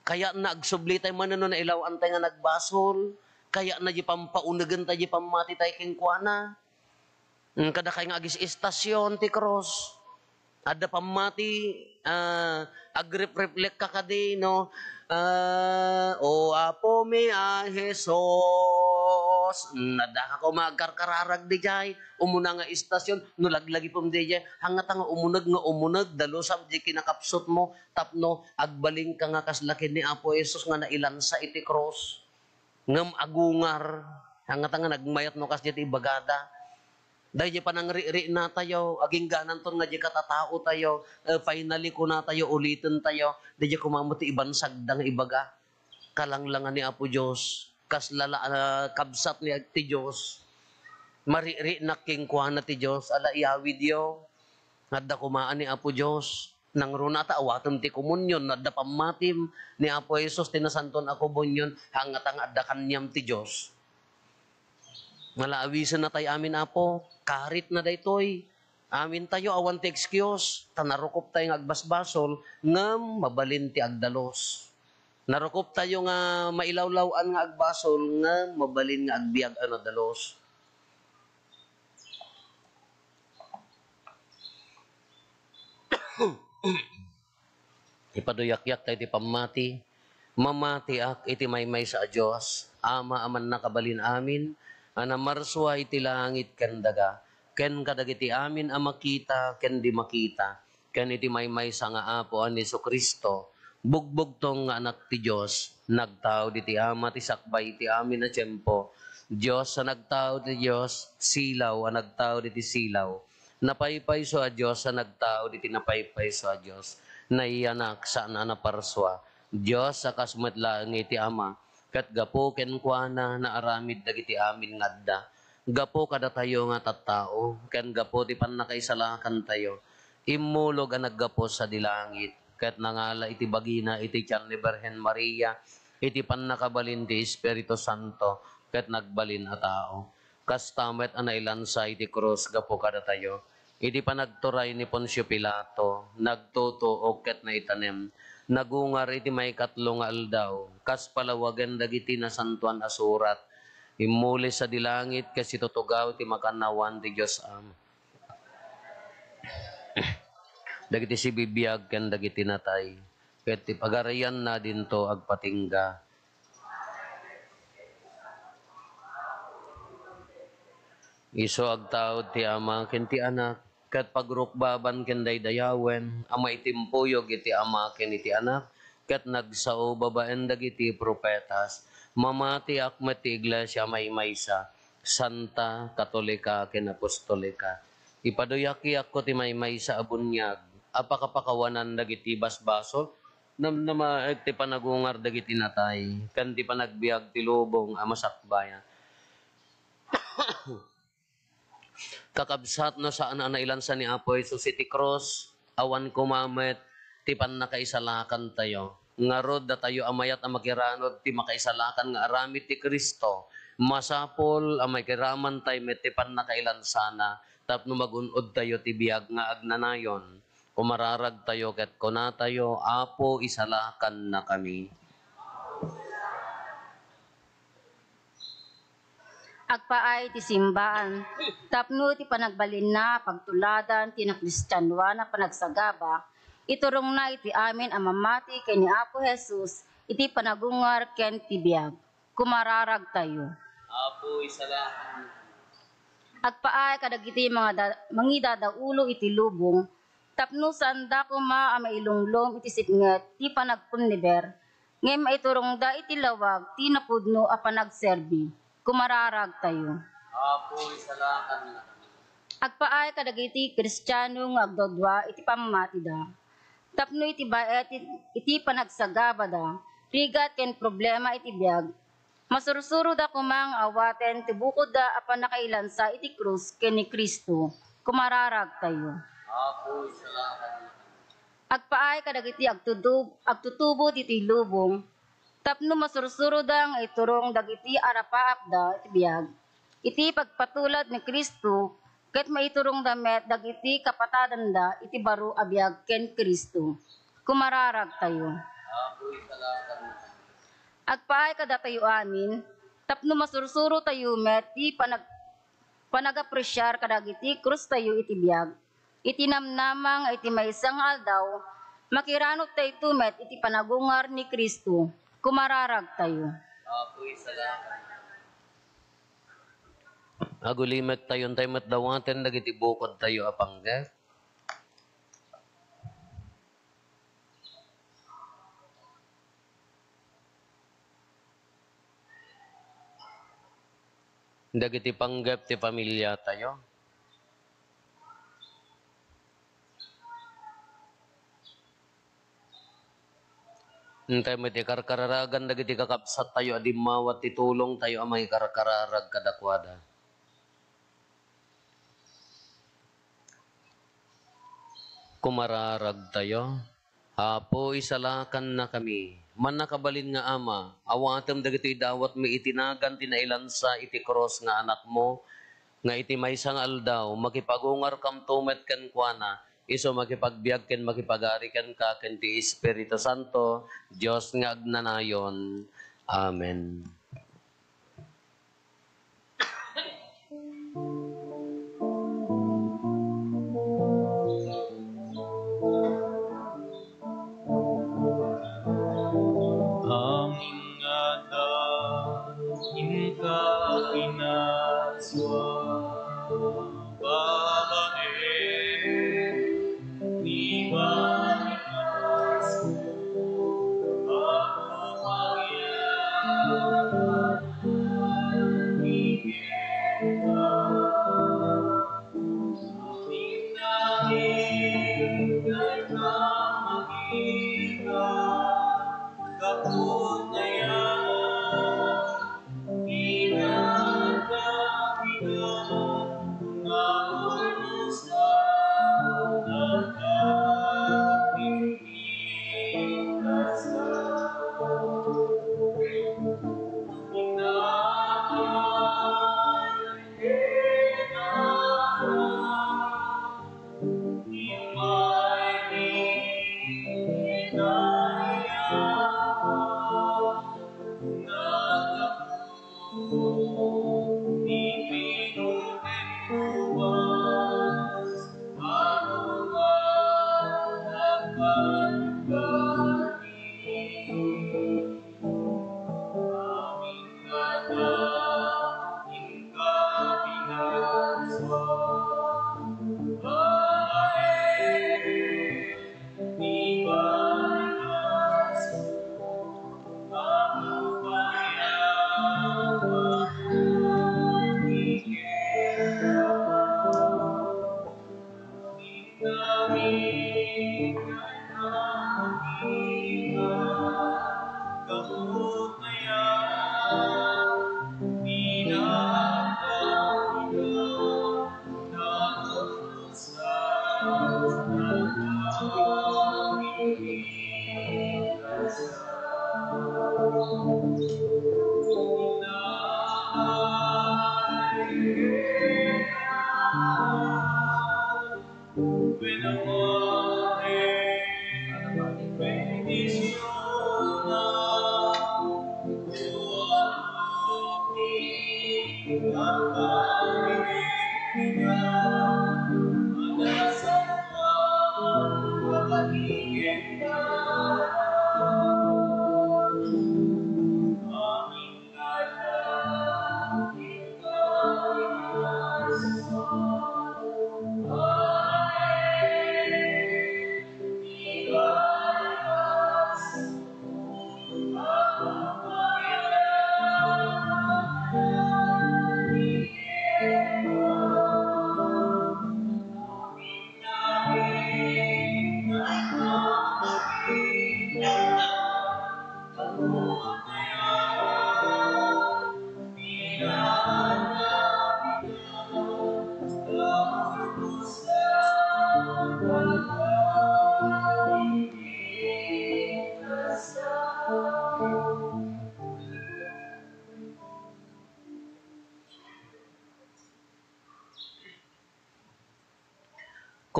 kayatna agsublitay manen no nailawantay nga nagbasol, kayatna di pampaunegentay di pammatitay kenkuana. Mm, kadakay nga agis-istasyon ti krus. Adda pammati, ah, agrep-reflect ka kadi, no? Ah, "O Apo mi a Jesus." Mm, adda ka koma agkarkararag didiay. Umuna nga istasyon, no laglagipem didiay, hangata nga umuneg nga umuneg, dalusam di kinakapsutmo, tapno agbalinka nga kasla ken ni Apo Jesus nga nailansa iti krus. Ngem agungar, hangata nga nagmayat no kasdiay ti ibagada. Daydiay panangririnatayo, aginggananton nga di katataotayo, eh, finally kunatayo, ulitentayo, daydiay koma met ti ibansagda nga ibaga. Kalanglangan ni Apo Dios, kasla la, ah, kabsat ni ti Dios. Maririnak kenkuana ti Dios, ala iyawidyo. Adda koma ni Apo Dios. Nangruna ta awatem ti komunion, no adda pammatim ni Apo Jesus ti Nasantoan a Komunion, hangata nga adda kaniam ti Dios. Nga la awisennatay amin, Apo, karitna daytoy. Amintayo, awan ti excuse, ta narukoptay nga agbasbasol, ngem mabalin ti agdalus. Narukoptayo nga mailawlaw-an nga agbasol, ngem mabalin nga agbiag a nadalus. Ipaduyakyak tayo ti pammati. Mamatiak iti maymaysa a Dios, Ama a mannakabalin amin, a namarsua iti langit ken daga, ken kadagiti amin a makita ken di makita, ken iti maymaysa nga Apo a ni Jesu-Cristo, bugbugtong nga Anak ti Dios, nagtaud iti Ama ti sakbay iti amin a tiempo, Dios a nagtaud iti Dios, silaw a nagtaud iti silaw, napaypayso a Dios a nagtaud iti napaypayso a Dios, nayanak saan a naparsua, Dios a kas met laeng iti Ama, ket gapu kenkuana naaramid dagiti amin nga adda. Gapu kadatayo nga tattao, ken gapu ti pannakaisalakantayo, immulog a naggapu sadi langit, ket nangala iti bagina iti tian ni Birhen Maria, iti pannakabalin ti Espiritu Santo, ket nagbalin a tao. Kasta met a nailansa iti krus gapu kadatayo. Iti panagturay ni Poncio Pilato, nagtutuok ket naitanem, nagungar iti maikatlo nga aldaw, kas palawagen dagiti nasantoan a surat. Immuli sadi langit ket situtugaw ti makannawan ti Dios Ama. Dagiti sibibiag ken dagiti natay, ket ti pagarianna dinto agpatingga. Isu agtaud ti Ama ken ti Anak, ket pagrukbaban ken daydayawen a maitimpuyog iti Ama ken iti Anak, ket nagsao babaen dagiti profetas. Mamatiak met ti iglesia a maymaysa, santa, katolika, ken apostolika. Ipaduyakiyakko ti maymaysa a buniag a pakapakawanan dagiti basbasol, namnamaek ti panagungar dagiti natay, ken ti panagbiag ti lubong a masakbayan. Kakabsat, no saan a nailansa ni Apo Jesus iti krus, awan koma met ti pannakaisalakantayo. Ngarud, datayo a mayat a makiranud ti makaisalakan nga aramid ti Cristo, masapul a makiramantay met ti pannakailansana tapno magun-odtayo ti biag nga agnanayon. Umararagtayo ket kunatayo, "Apo, isalakannakami." Agpaay ti simbaan tapno ti panagbalinna a pagtuladan ti nakristianoan a panagsagaba, iturongna iti amin a mamati ken ni Apo Jesus iti panagungar ken ti biag. Kumararagtayo. Apo, isalakan. Agpaay kadagiti mangada-, mangidadaulo iti lubong, tapno saanda koma a mailunglong iti sipnget ti panagpunniber, ngem maiturongda iti lawag ti napudno a panagserbi. Kumararagtayo. Apo, isalakan. Agpaay kadagiti Kristiano nga agdudua iti pammatida, tapno iti baet iti panagsagabada, rigat ken problema iti biag, masursuroda koma nga awaten ti bukodda a pannakailansa iti krus ken ni Cristo. Kumararagtayo. Apo, isalakan. Agpaay kadagiti agtudub-, agtutubo ditoy lubong, tapno masursuroda nga iturong dagiti arapaapda iti biag, iti pagpatulad ni Cristo ket maiturongda met dagiti kapatadanda iti baro a biag ken Cristo. Kumararagtayo. Agpaay kadatayo amin, tapno masursurotayo met ti panag-, panagapresiar kadagiti krustayo iti biag. Iti namnama nga iti maysa nga aldaw, makiranotayto met iti panagungar ni Cristo. Kumararagtayo. Agulimektayo, intay met dawaten dagiti bukodtayo a panggep. Dagiti panggep ti pamiliatayo. Intay met ikarkararagan dagiti kakabsattayo a dimmawat ti tulongtayo a mangikarkararag kadakuada. Kumararagtayo. Apo, isalakannakami. Mannakabalin nga Ama, awatem dagitoy dawatmi iti nagan ti nailansa iti krus nga Anakmo, nga iti maysa nga aldaw, makipagungarkamto met kenkuana, isu makipagbiag ken makipagari kenka ken ti Espiritu Santo, Dios nga agnanayon. Amen. Amin nga adal, inka pinaswa, babaen, ni balikas, Apo, pagyaman, ni kenka,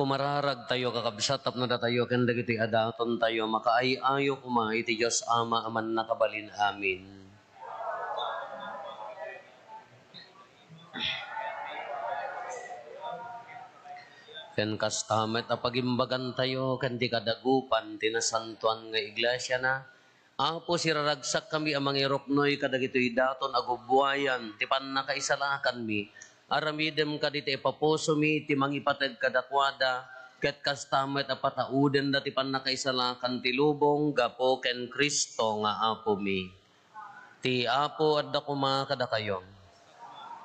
Kumararagtayo, kakabsat, tapno datayo ken dagiti adatontayo makaay-ayo koma iti Dios Ama a Mannakabalin. Amen. Ken kasta met a pagimbagantayo ken ti kadagupan ti nasantoan nga iglesiana, Apo, siraragsakkami a mangiruknoy kadagitoy daton a gubbuayan ti pannakaisalakanmi. Aramidem kadi ti ipapusomi ti mangipateg kadakuada, ket kasta met a pataudenda ti pannakaisalakan ti lubong gapu ken Cristo nga Apomi. Ti Apo adda koma kadakayo.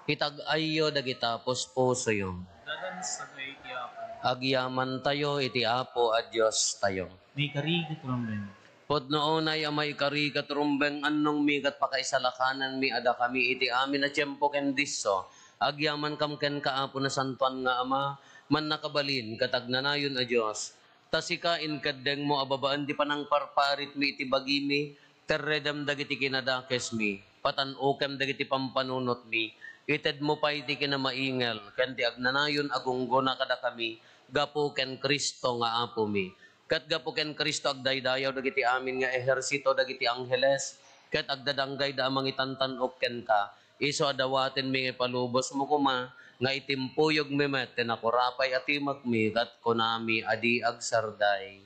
Itag-ayyo dagita puspusoyo. Dadan sagay ti Apo. Agyamantayo iti Apo a Diostayo. Maikari ket rumbeng. Pudno unay a maikari ket rumbeng, annongmi ket pakaisalakananmi a dakami iti amin a tiempo ken disso. Agyamankam kenka, Apo, nasantoan nga Ama, mannakabalin ket agnanayon a Dios. Ta sika, inkeddengmo a babaen ti panangparparitmi iti bagimi, terredem dagiti kinadakesmi, patan-okem dagiti pampanunotmi, itedmo pay ti kinamaingel ken ti agnanayon a gunggona kadakami gapu ken Cristo nga Apomi. Ket gapu ken Cristo, agdaydayaw dagiti amin nga ehersito dagiti angheles, ket agdadanggayda a mangitantan-ok kenka. Isu a dawatenmi nga ipalubosmo koma nga itimpuyogmi met ti nakurapay a timekmi ket kunami a di agsarday.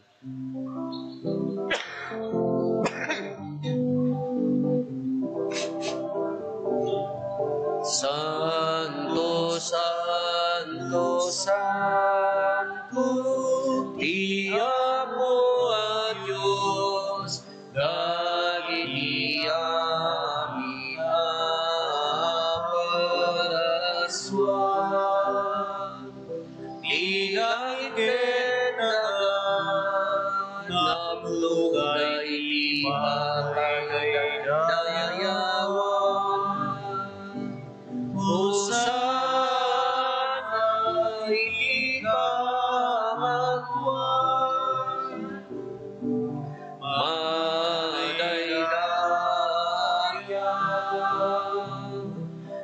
Santo, santo, santo, ti Apo a Dios, dagiti amin a parasua. Dina iket napluga iti pagdaydayawan. Hosanna iti kangatoan. Madaydayaw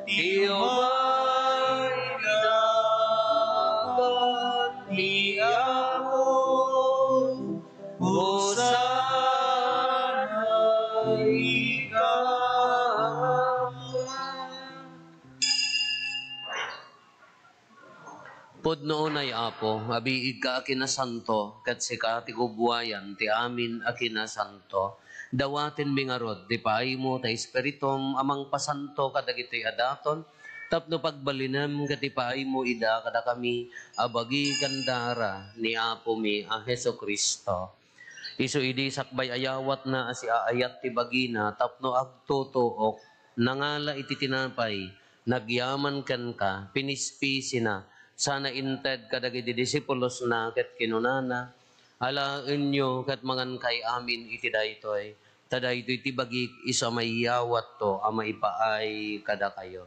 ti umay dapat ni Apo. Hosanna ikaw. Pudno unay, Apo, a biigka a kinasanto, ket sika ti gubbuayan ti amin a kinasanto. Dawatenmi ngarud ti paaymo ta Espiritum a mangpasanto kadagitoy a daton, tapno pagbalinem ket ipaaymo ida kadakami a bagi ken dara ni Apomi a Jesu-Cristo. Isu idi sakbay a yawatna a siaayat ti bagina tapno agtutuok, nangala iti tinapay, nagyaman kenka, pinispisina, sana inted kadagiti disipulosna ket kinunana, "Alaenyo ket mangankay amin iti daytoy, ta daytoy ti bagik isu a maiyawatto a maipaay kadakayo."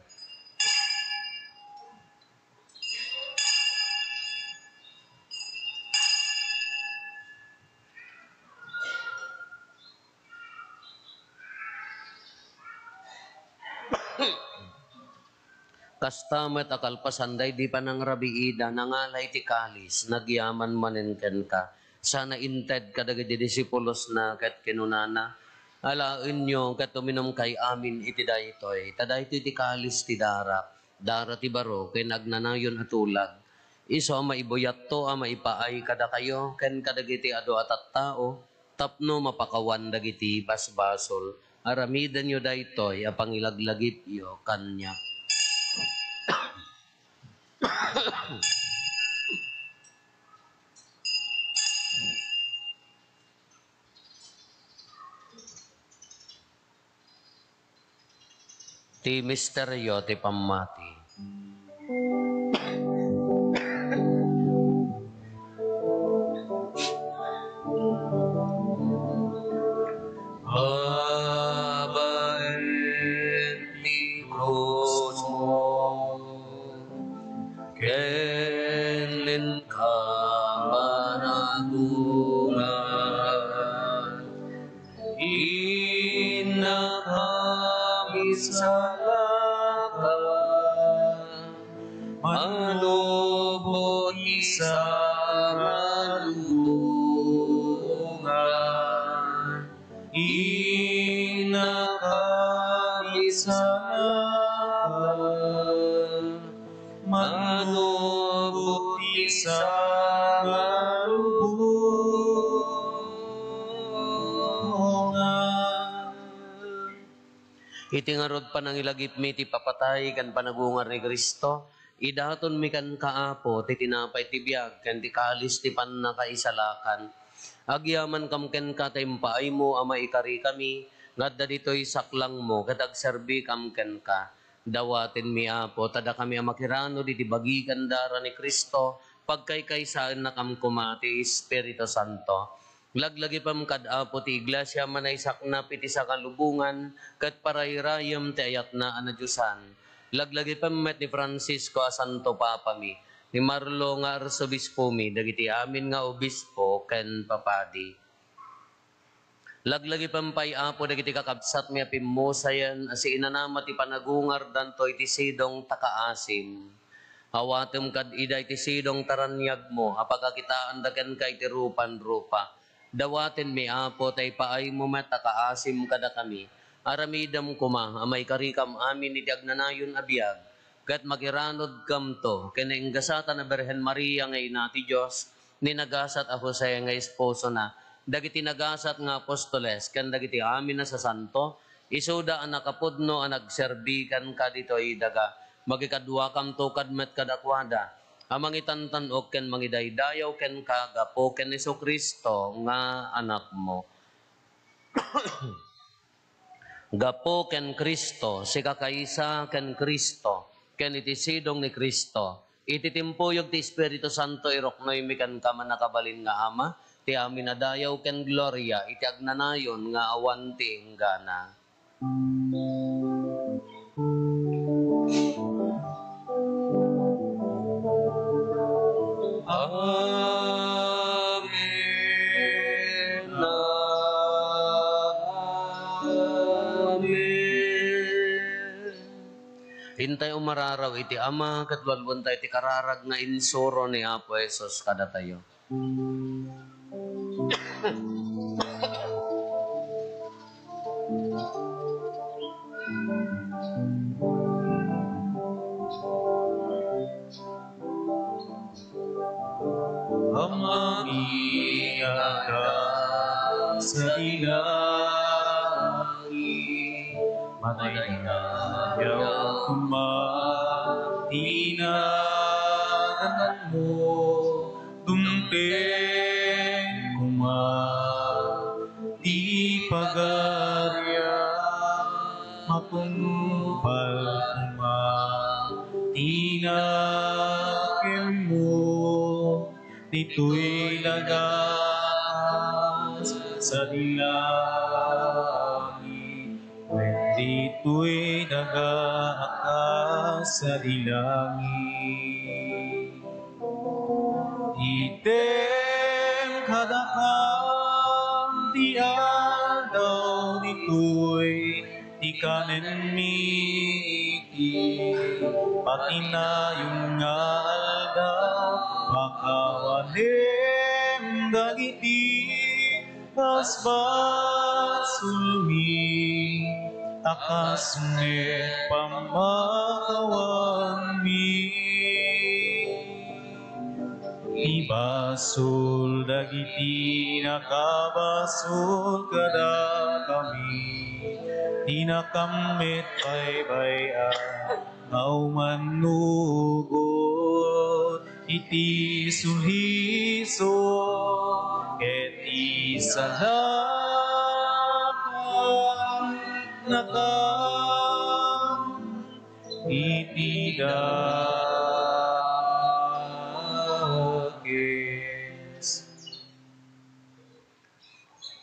Kasta met a kalpasan daydi panangrabiida, nangala iti kalis, nagyaman manen kenka, sana inted kadagiti disipulosna ket kinunana, "Alaenyo ket uminumkay amin iti daytoy, ta daytoy ti kalis ti darak, dara ti baro ken agnanayon a tulag. Isu a maibuyatto a maipaay kadakayo ken kadagiti adu a tattao tapno mapakawan dagiti basbasol. Aramidenyo daytoy a pangilaglagipyo kaniak." Ti misterio ti pammati. Babaen ti krusmo ken inka panagungan, innaka misalakan, manubot isa nga lubongan. Inakabisana manubot ti sa nga lubongan. Iti ngarud panangilagipmi ti papatay ken panagungar ni Cristo, idatonmi kenka, Apo, ti tinapay ti biag ken ti kalis ti pannakaisalakan. Agyamankam kenka ta impaaymo a maikarikami nga adda ditoy saklangmo ket agserbikam kenka. Dawatenmi, Apo, ta dakami a makiranod iti bagi ken dara ni Cristo, pagkaykaysaennakam koma ti Espiritu Santo. Laglagipem kad Apo ti Iglesia a manaisaknap iti sa nga lubongan ket parayrayem ti ayatna a nadiosan. Laglagipem met ni Francisco a Santo Papami, ni Marlo nga Arsobispomi, dagiti amin nga obispo ken papadi. Laglagipem pay, Apo, dagiti kakabsatmi a pimmusayen a siinanama ti panagungardanto iti sidong ta kaasim. Awatem kad ida iti sidong ta raniagmo a pakakitaanda kenka iti rupan-rupa. Dawatenmi, Apo, ta ipaaymo met a kaasim kadakami. Aramidem koma a maikarikam amin iti agnanayon a biag, ket makiranodkamto ken nainggasatan a Birhen Maria nga Ina ti Dios, ni nagasat a Jose nga esposona, dagiti nagasat nga apostoles, ken dagiti amin a sasanto, isuda a nakapudno a nagserbi kenka ditoy daga. Makikaduakamto kad met kadakuada a mangitantan-ok ken mangidaydayaw kenka gapu ken Jesu-Cristo nga Anakmo. Gapu ken Cristo, sikakaysa ken Cristo, ken iti sidong ni Cristo, iti timpuyog ti Espiritu Santo, iruknoymi kenka, Mannakabalin nga Ama, ti amin a dayaw ken gloria iti agnanayon nga awan ti inggana. Amen. Amen. Intay umararaw iti Ama, ket walwentayo ti kararag nga insuro ni Apo Jesus kadatayo. Amami nga adda sadi langit, madaydayaw koma ti naganmo, dumteng koma ti pagariam, matungpal koma ti nakemmo, ditoy daga a kas sadi langit, wen ditoy daga a kas sadi langit. Item kadakam ti aldaw ditoy, ti kanenmi iti patinayon nga aldaw, pakawanem dagiti basbasolmi, a kas met pammakawanmi. Ibasol dagiti nakabasol kadakami, ti nakammet baybay-an nga umannugot iti suliso ket isalakannaka iti dakes.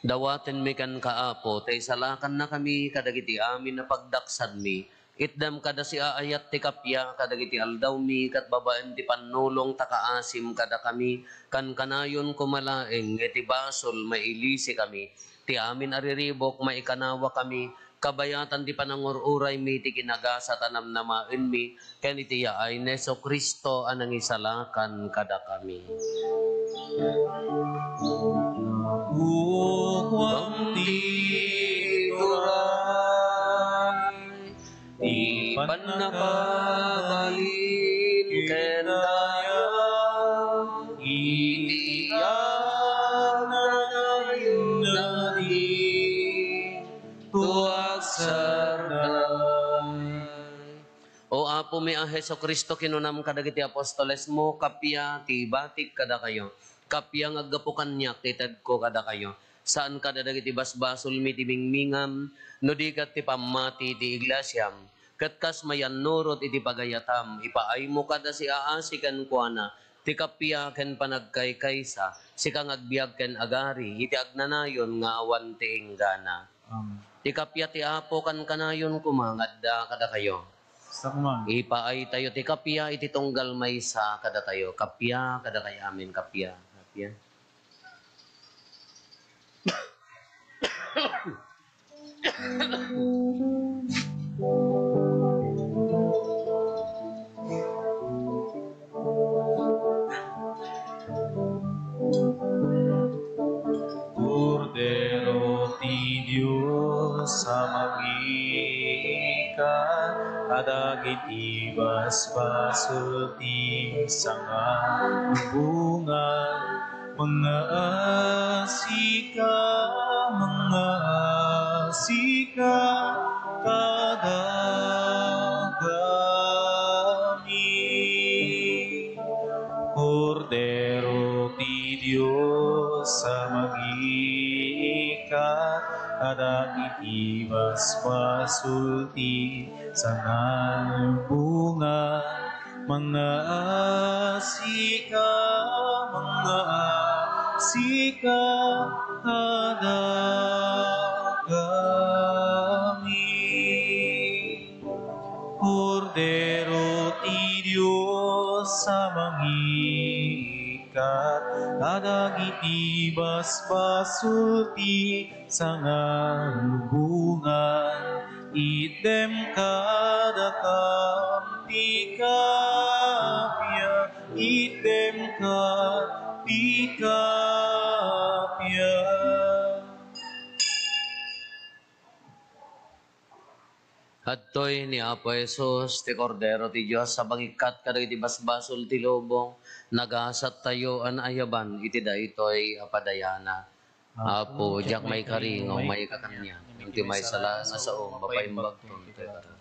Dawatenmi kenka, Apo, ta isalakannakami kadagiti amin a pagdaksanmi. Itdem kada siaayat ti kappia kadagiti aldawmi, ket babaen ti pannulong ta kaasim kadakami, kankanayon koma laeng iti basol mailisikami. Ti amin a riribuk, maikanawakami, kabayatan ti panangur-uraymi ti kinagasat a namnamaenmi, ken iti yaay ni Jesu-Cristo a nangisalakan kadakami. Ukuam ti turay, ti pannakabalin ken dayag, iti agnanayon ditoy agsarday. O Apomi a Jesu-Cristo, kinunam kadagiti apostolesmo, kappia ti ibatik kadakayo. Kappia nga aggapu kaniak ti itedko kadakayo. Saan kadagiti basbasolmi ti mingmingam, no di ket ti pammati ti iglesiam. Ket kas mayannurot iti pagayatam, ipaaymo kada siaasi kenkuana ti kappia ken panagkaykaysa, sika nga agbiag ken agari iti agnanayon nga awan ti inggana. Amen. Ti kappia ti Apo kankanayon koma nga adda kadakayo. Sakman. Ipaaytayo ti kappia iti tunggal maysa kadatayo. Kappia kadakay amin, kappia. Kappia. Kordero ti Dios a mangiikkat kadagiti basbasol ti sangalubongan. Mangngaasika, mangngaasika kadakami. Kordero ti Dios a mangiikkat kadagiti basbasol ti sangalubongan. Mangngaasika, mangngaasika kadakami. Kordero ti Dios a mangiikkat kadagiti basbasol ti sangalubongan. Itdem kadakam ti kappia, itdem ti kappia. Adtoy ni Apo Jesus, ti Kordero ti Dios a mangikkat kadagiti basbasol ti lubong, nagasattayo a naayaban iti daytoy a padayana. Apo, diak maikari nga umay ka kaniak, ngem ti maysa la nga sao, mapaimbagton ti kadato.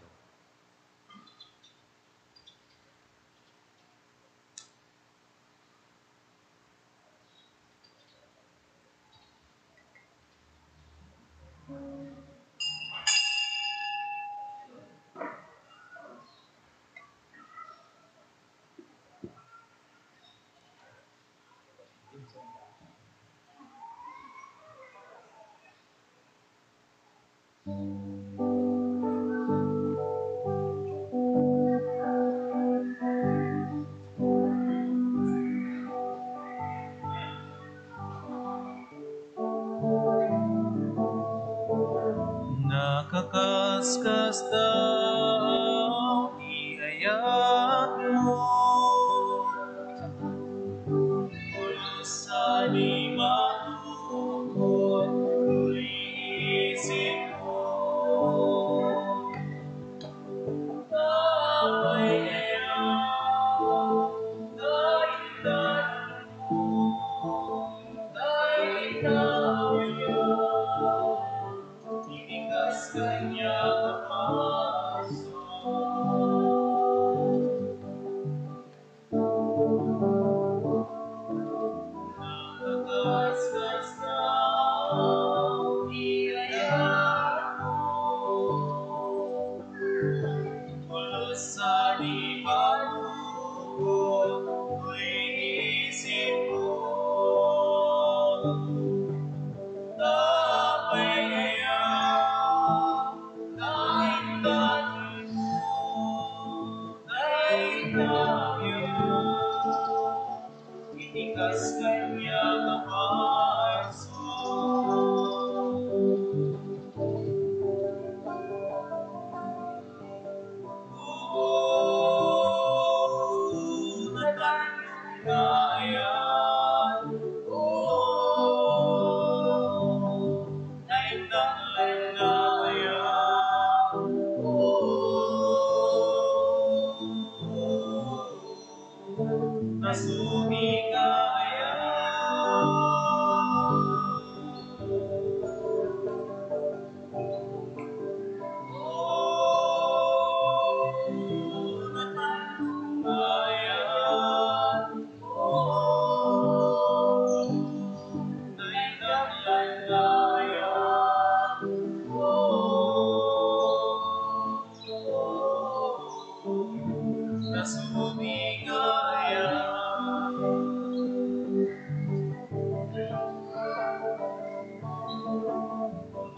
Nakakaskasdaaw ti ayatmo. Pulos a di matukod ti isipko. Apay aya, dayta, dayta aya, iti kas kaniak a parsua. Iti kas kaniak a parsua. O, natanong nga ayan, Sumingayan.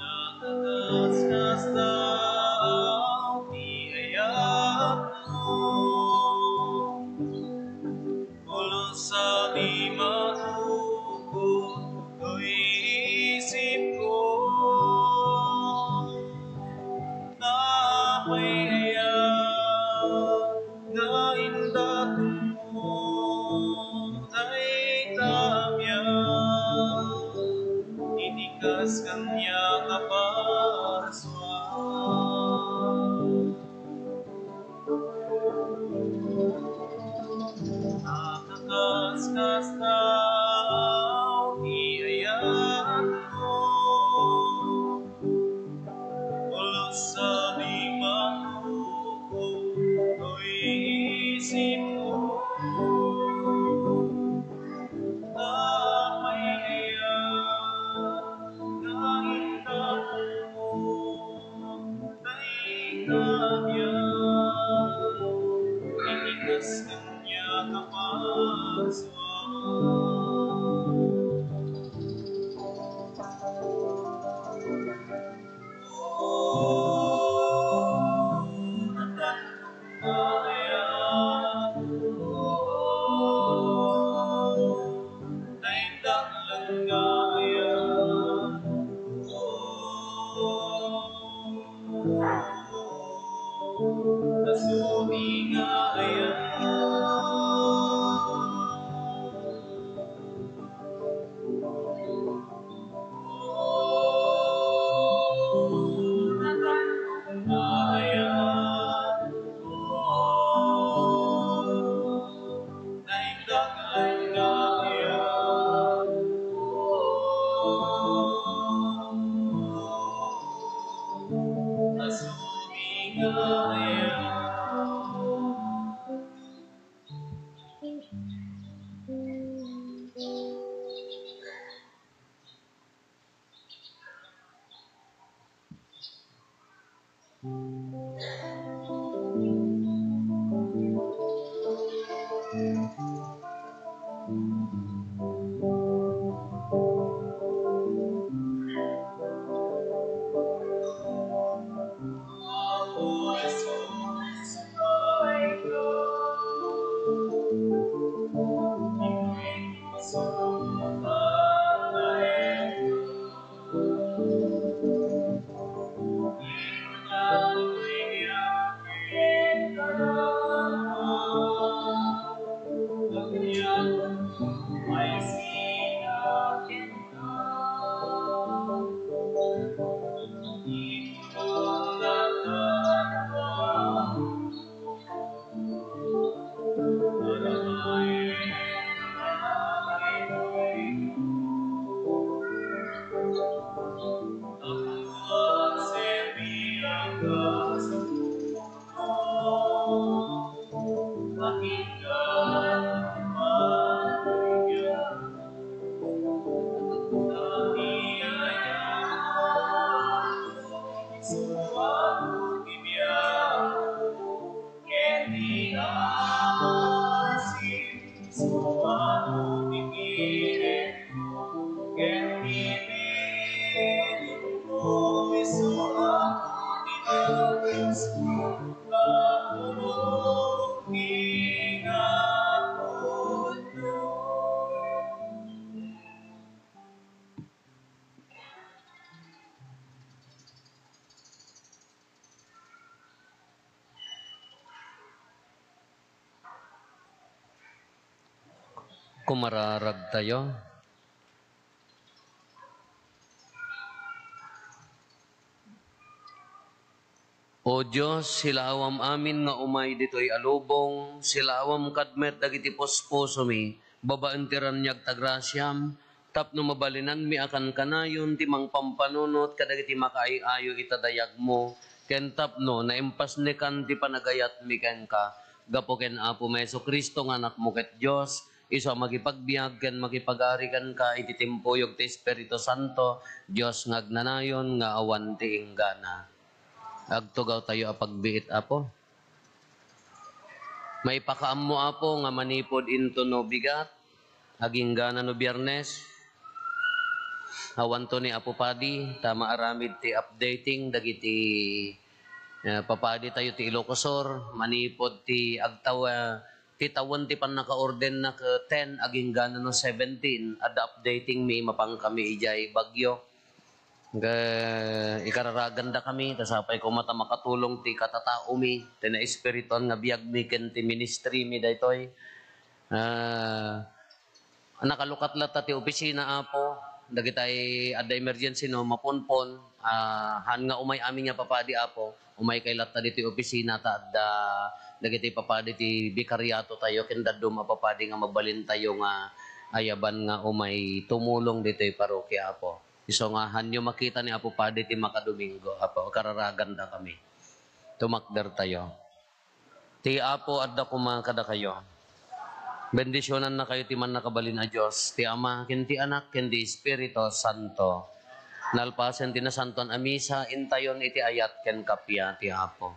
Nakaskaskas daw ti ayatmo. Pulos a di matukod toy isipko. Apay aya nga indatmo dayta a biag? Iti kas kaniak a parsua. Nakakaskaskas ti ayatmo. Pulos a di matukod toy isipko. Apay aya nga indatmo dayta a biag? Iti kas kaniak a parsua. Kumararagtayo. O Dios, silaawam amin nga umay ditoy a lubong, silaawam kad met dagiti puspusomi, babaen ti raniag ta grasiam, tapno mabalinanmi a kankanayon ti mangpampanunot kadagiti makaay-ayo ita dayagmo, ken tapno naimpasnekan ti panagayatmi kenka. Gapu ken Apomi Jesu-Cristo nga Anakmo ket Dios, isu a makipagbiag ken makipagari kenka iti timpuyog ti Espiritu Santo, Dios nga agnanayon nga awan ti inggana. Agtugawtayo a pagbiit, Apo. Maipakaammo, Apo, nga manipud intono bigat, agingga no Biyernes, awanto ni Apo Padi, ta maaramid ti updating dagiti, eh, papadi tayo ti Ilocos Sur, manipud ti agtaw-, eh, ti tawen ti pannakaordenna ket ten agingga no seventeen, adda updating mi, mapan kami idiay Baguio. Nga ikararaganda kami, ta sapay koma ta makatulong ti katataomi, ti naespirituan nga biagmi ken ti ministrymi daytoy. Ah, nakalukat latta ti opisina, Apo. Dagitay adda emergency no maponpon, ah, han nga umay amin nga papadi, Apo. Umay kay latta ditoy opisina ta adda dagiti papadi ti bikariato tayo ken dadduma a papadi nga mabalin tayo nga ayaban nga umay tumulong ditoy parokia, Apo. Isu nga hanyo makita ni Apo Padi ti makadomingo, Apo, kararaganda kami. Tumakder tayo. Ti Apo adda koma kadakayo. Bendisionannakayo ti Mannakabalin a Dios, ti Ama, ken ti Anak, ken ti Espiritu Santo. Nalpasen ti Nasantoan a Misa, intayon iti ayat ken kappia ti Apo.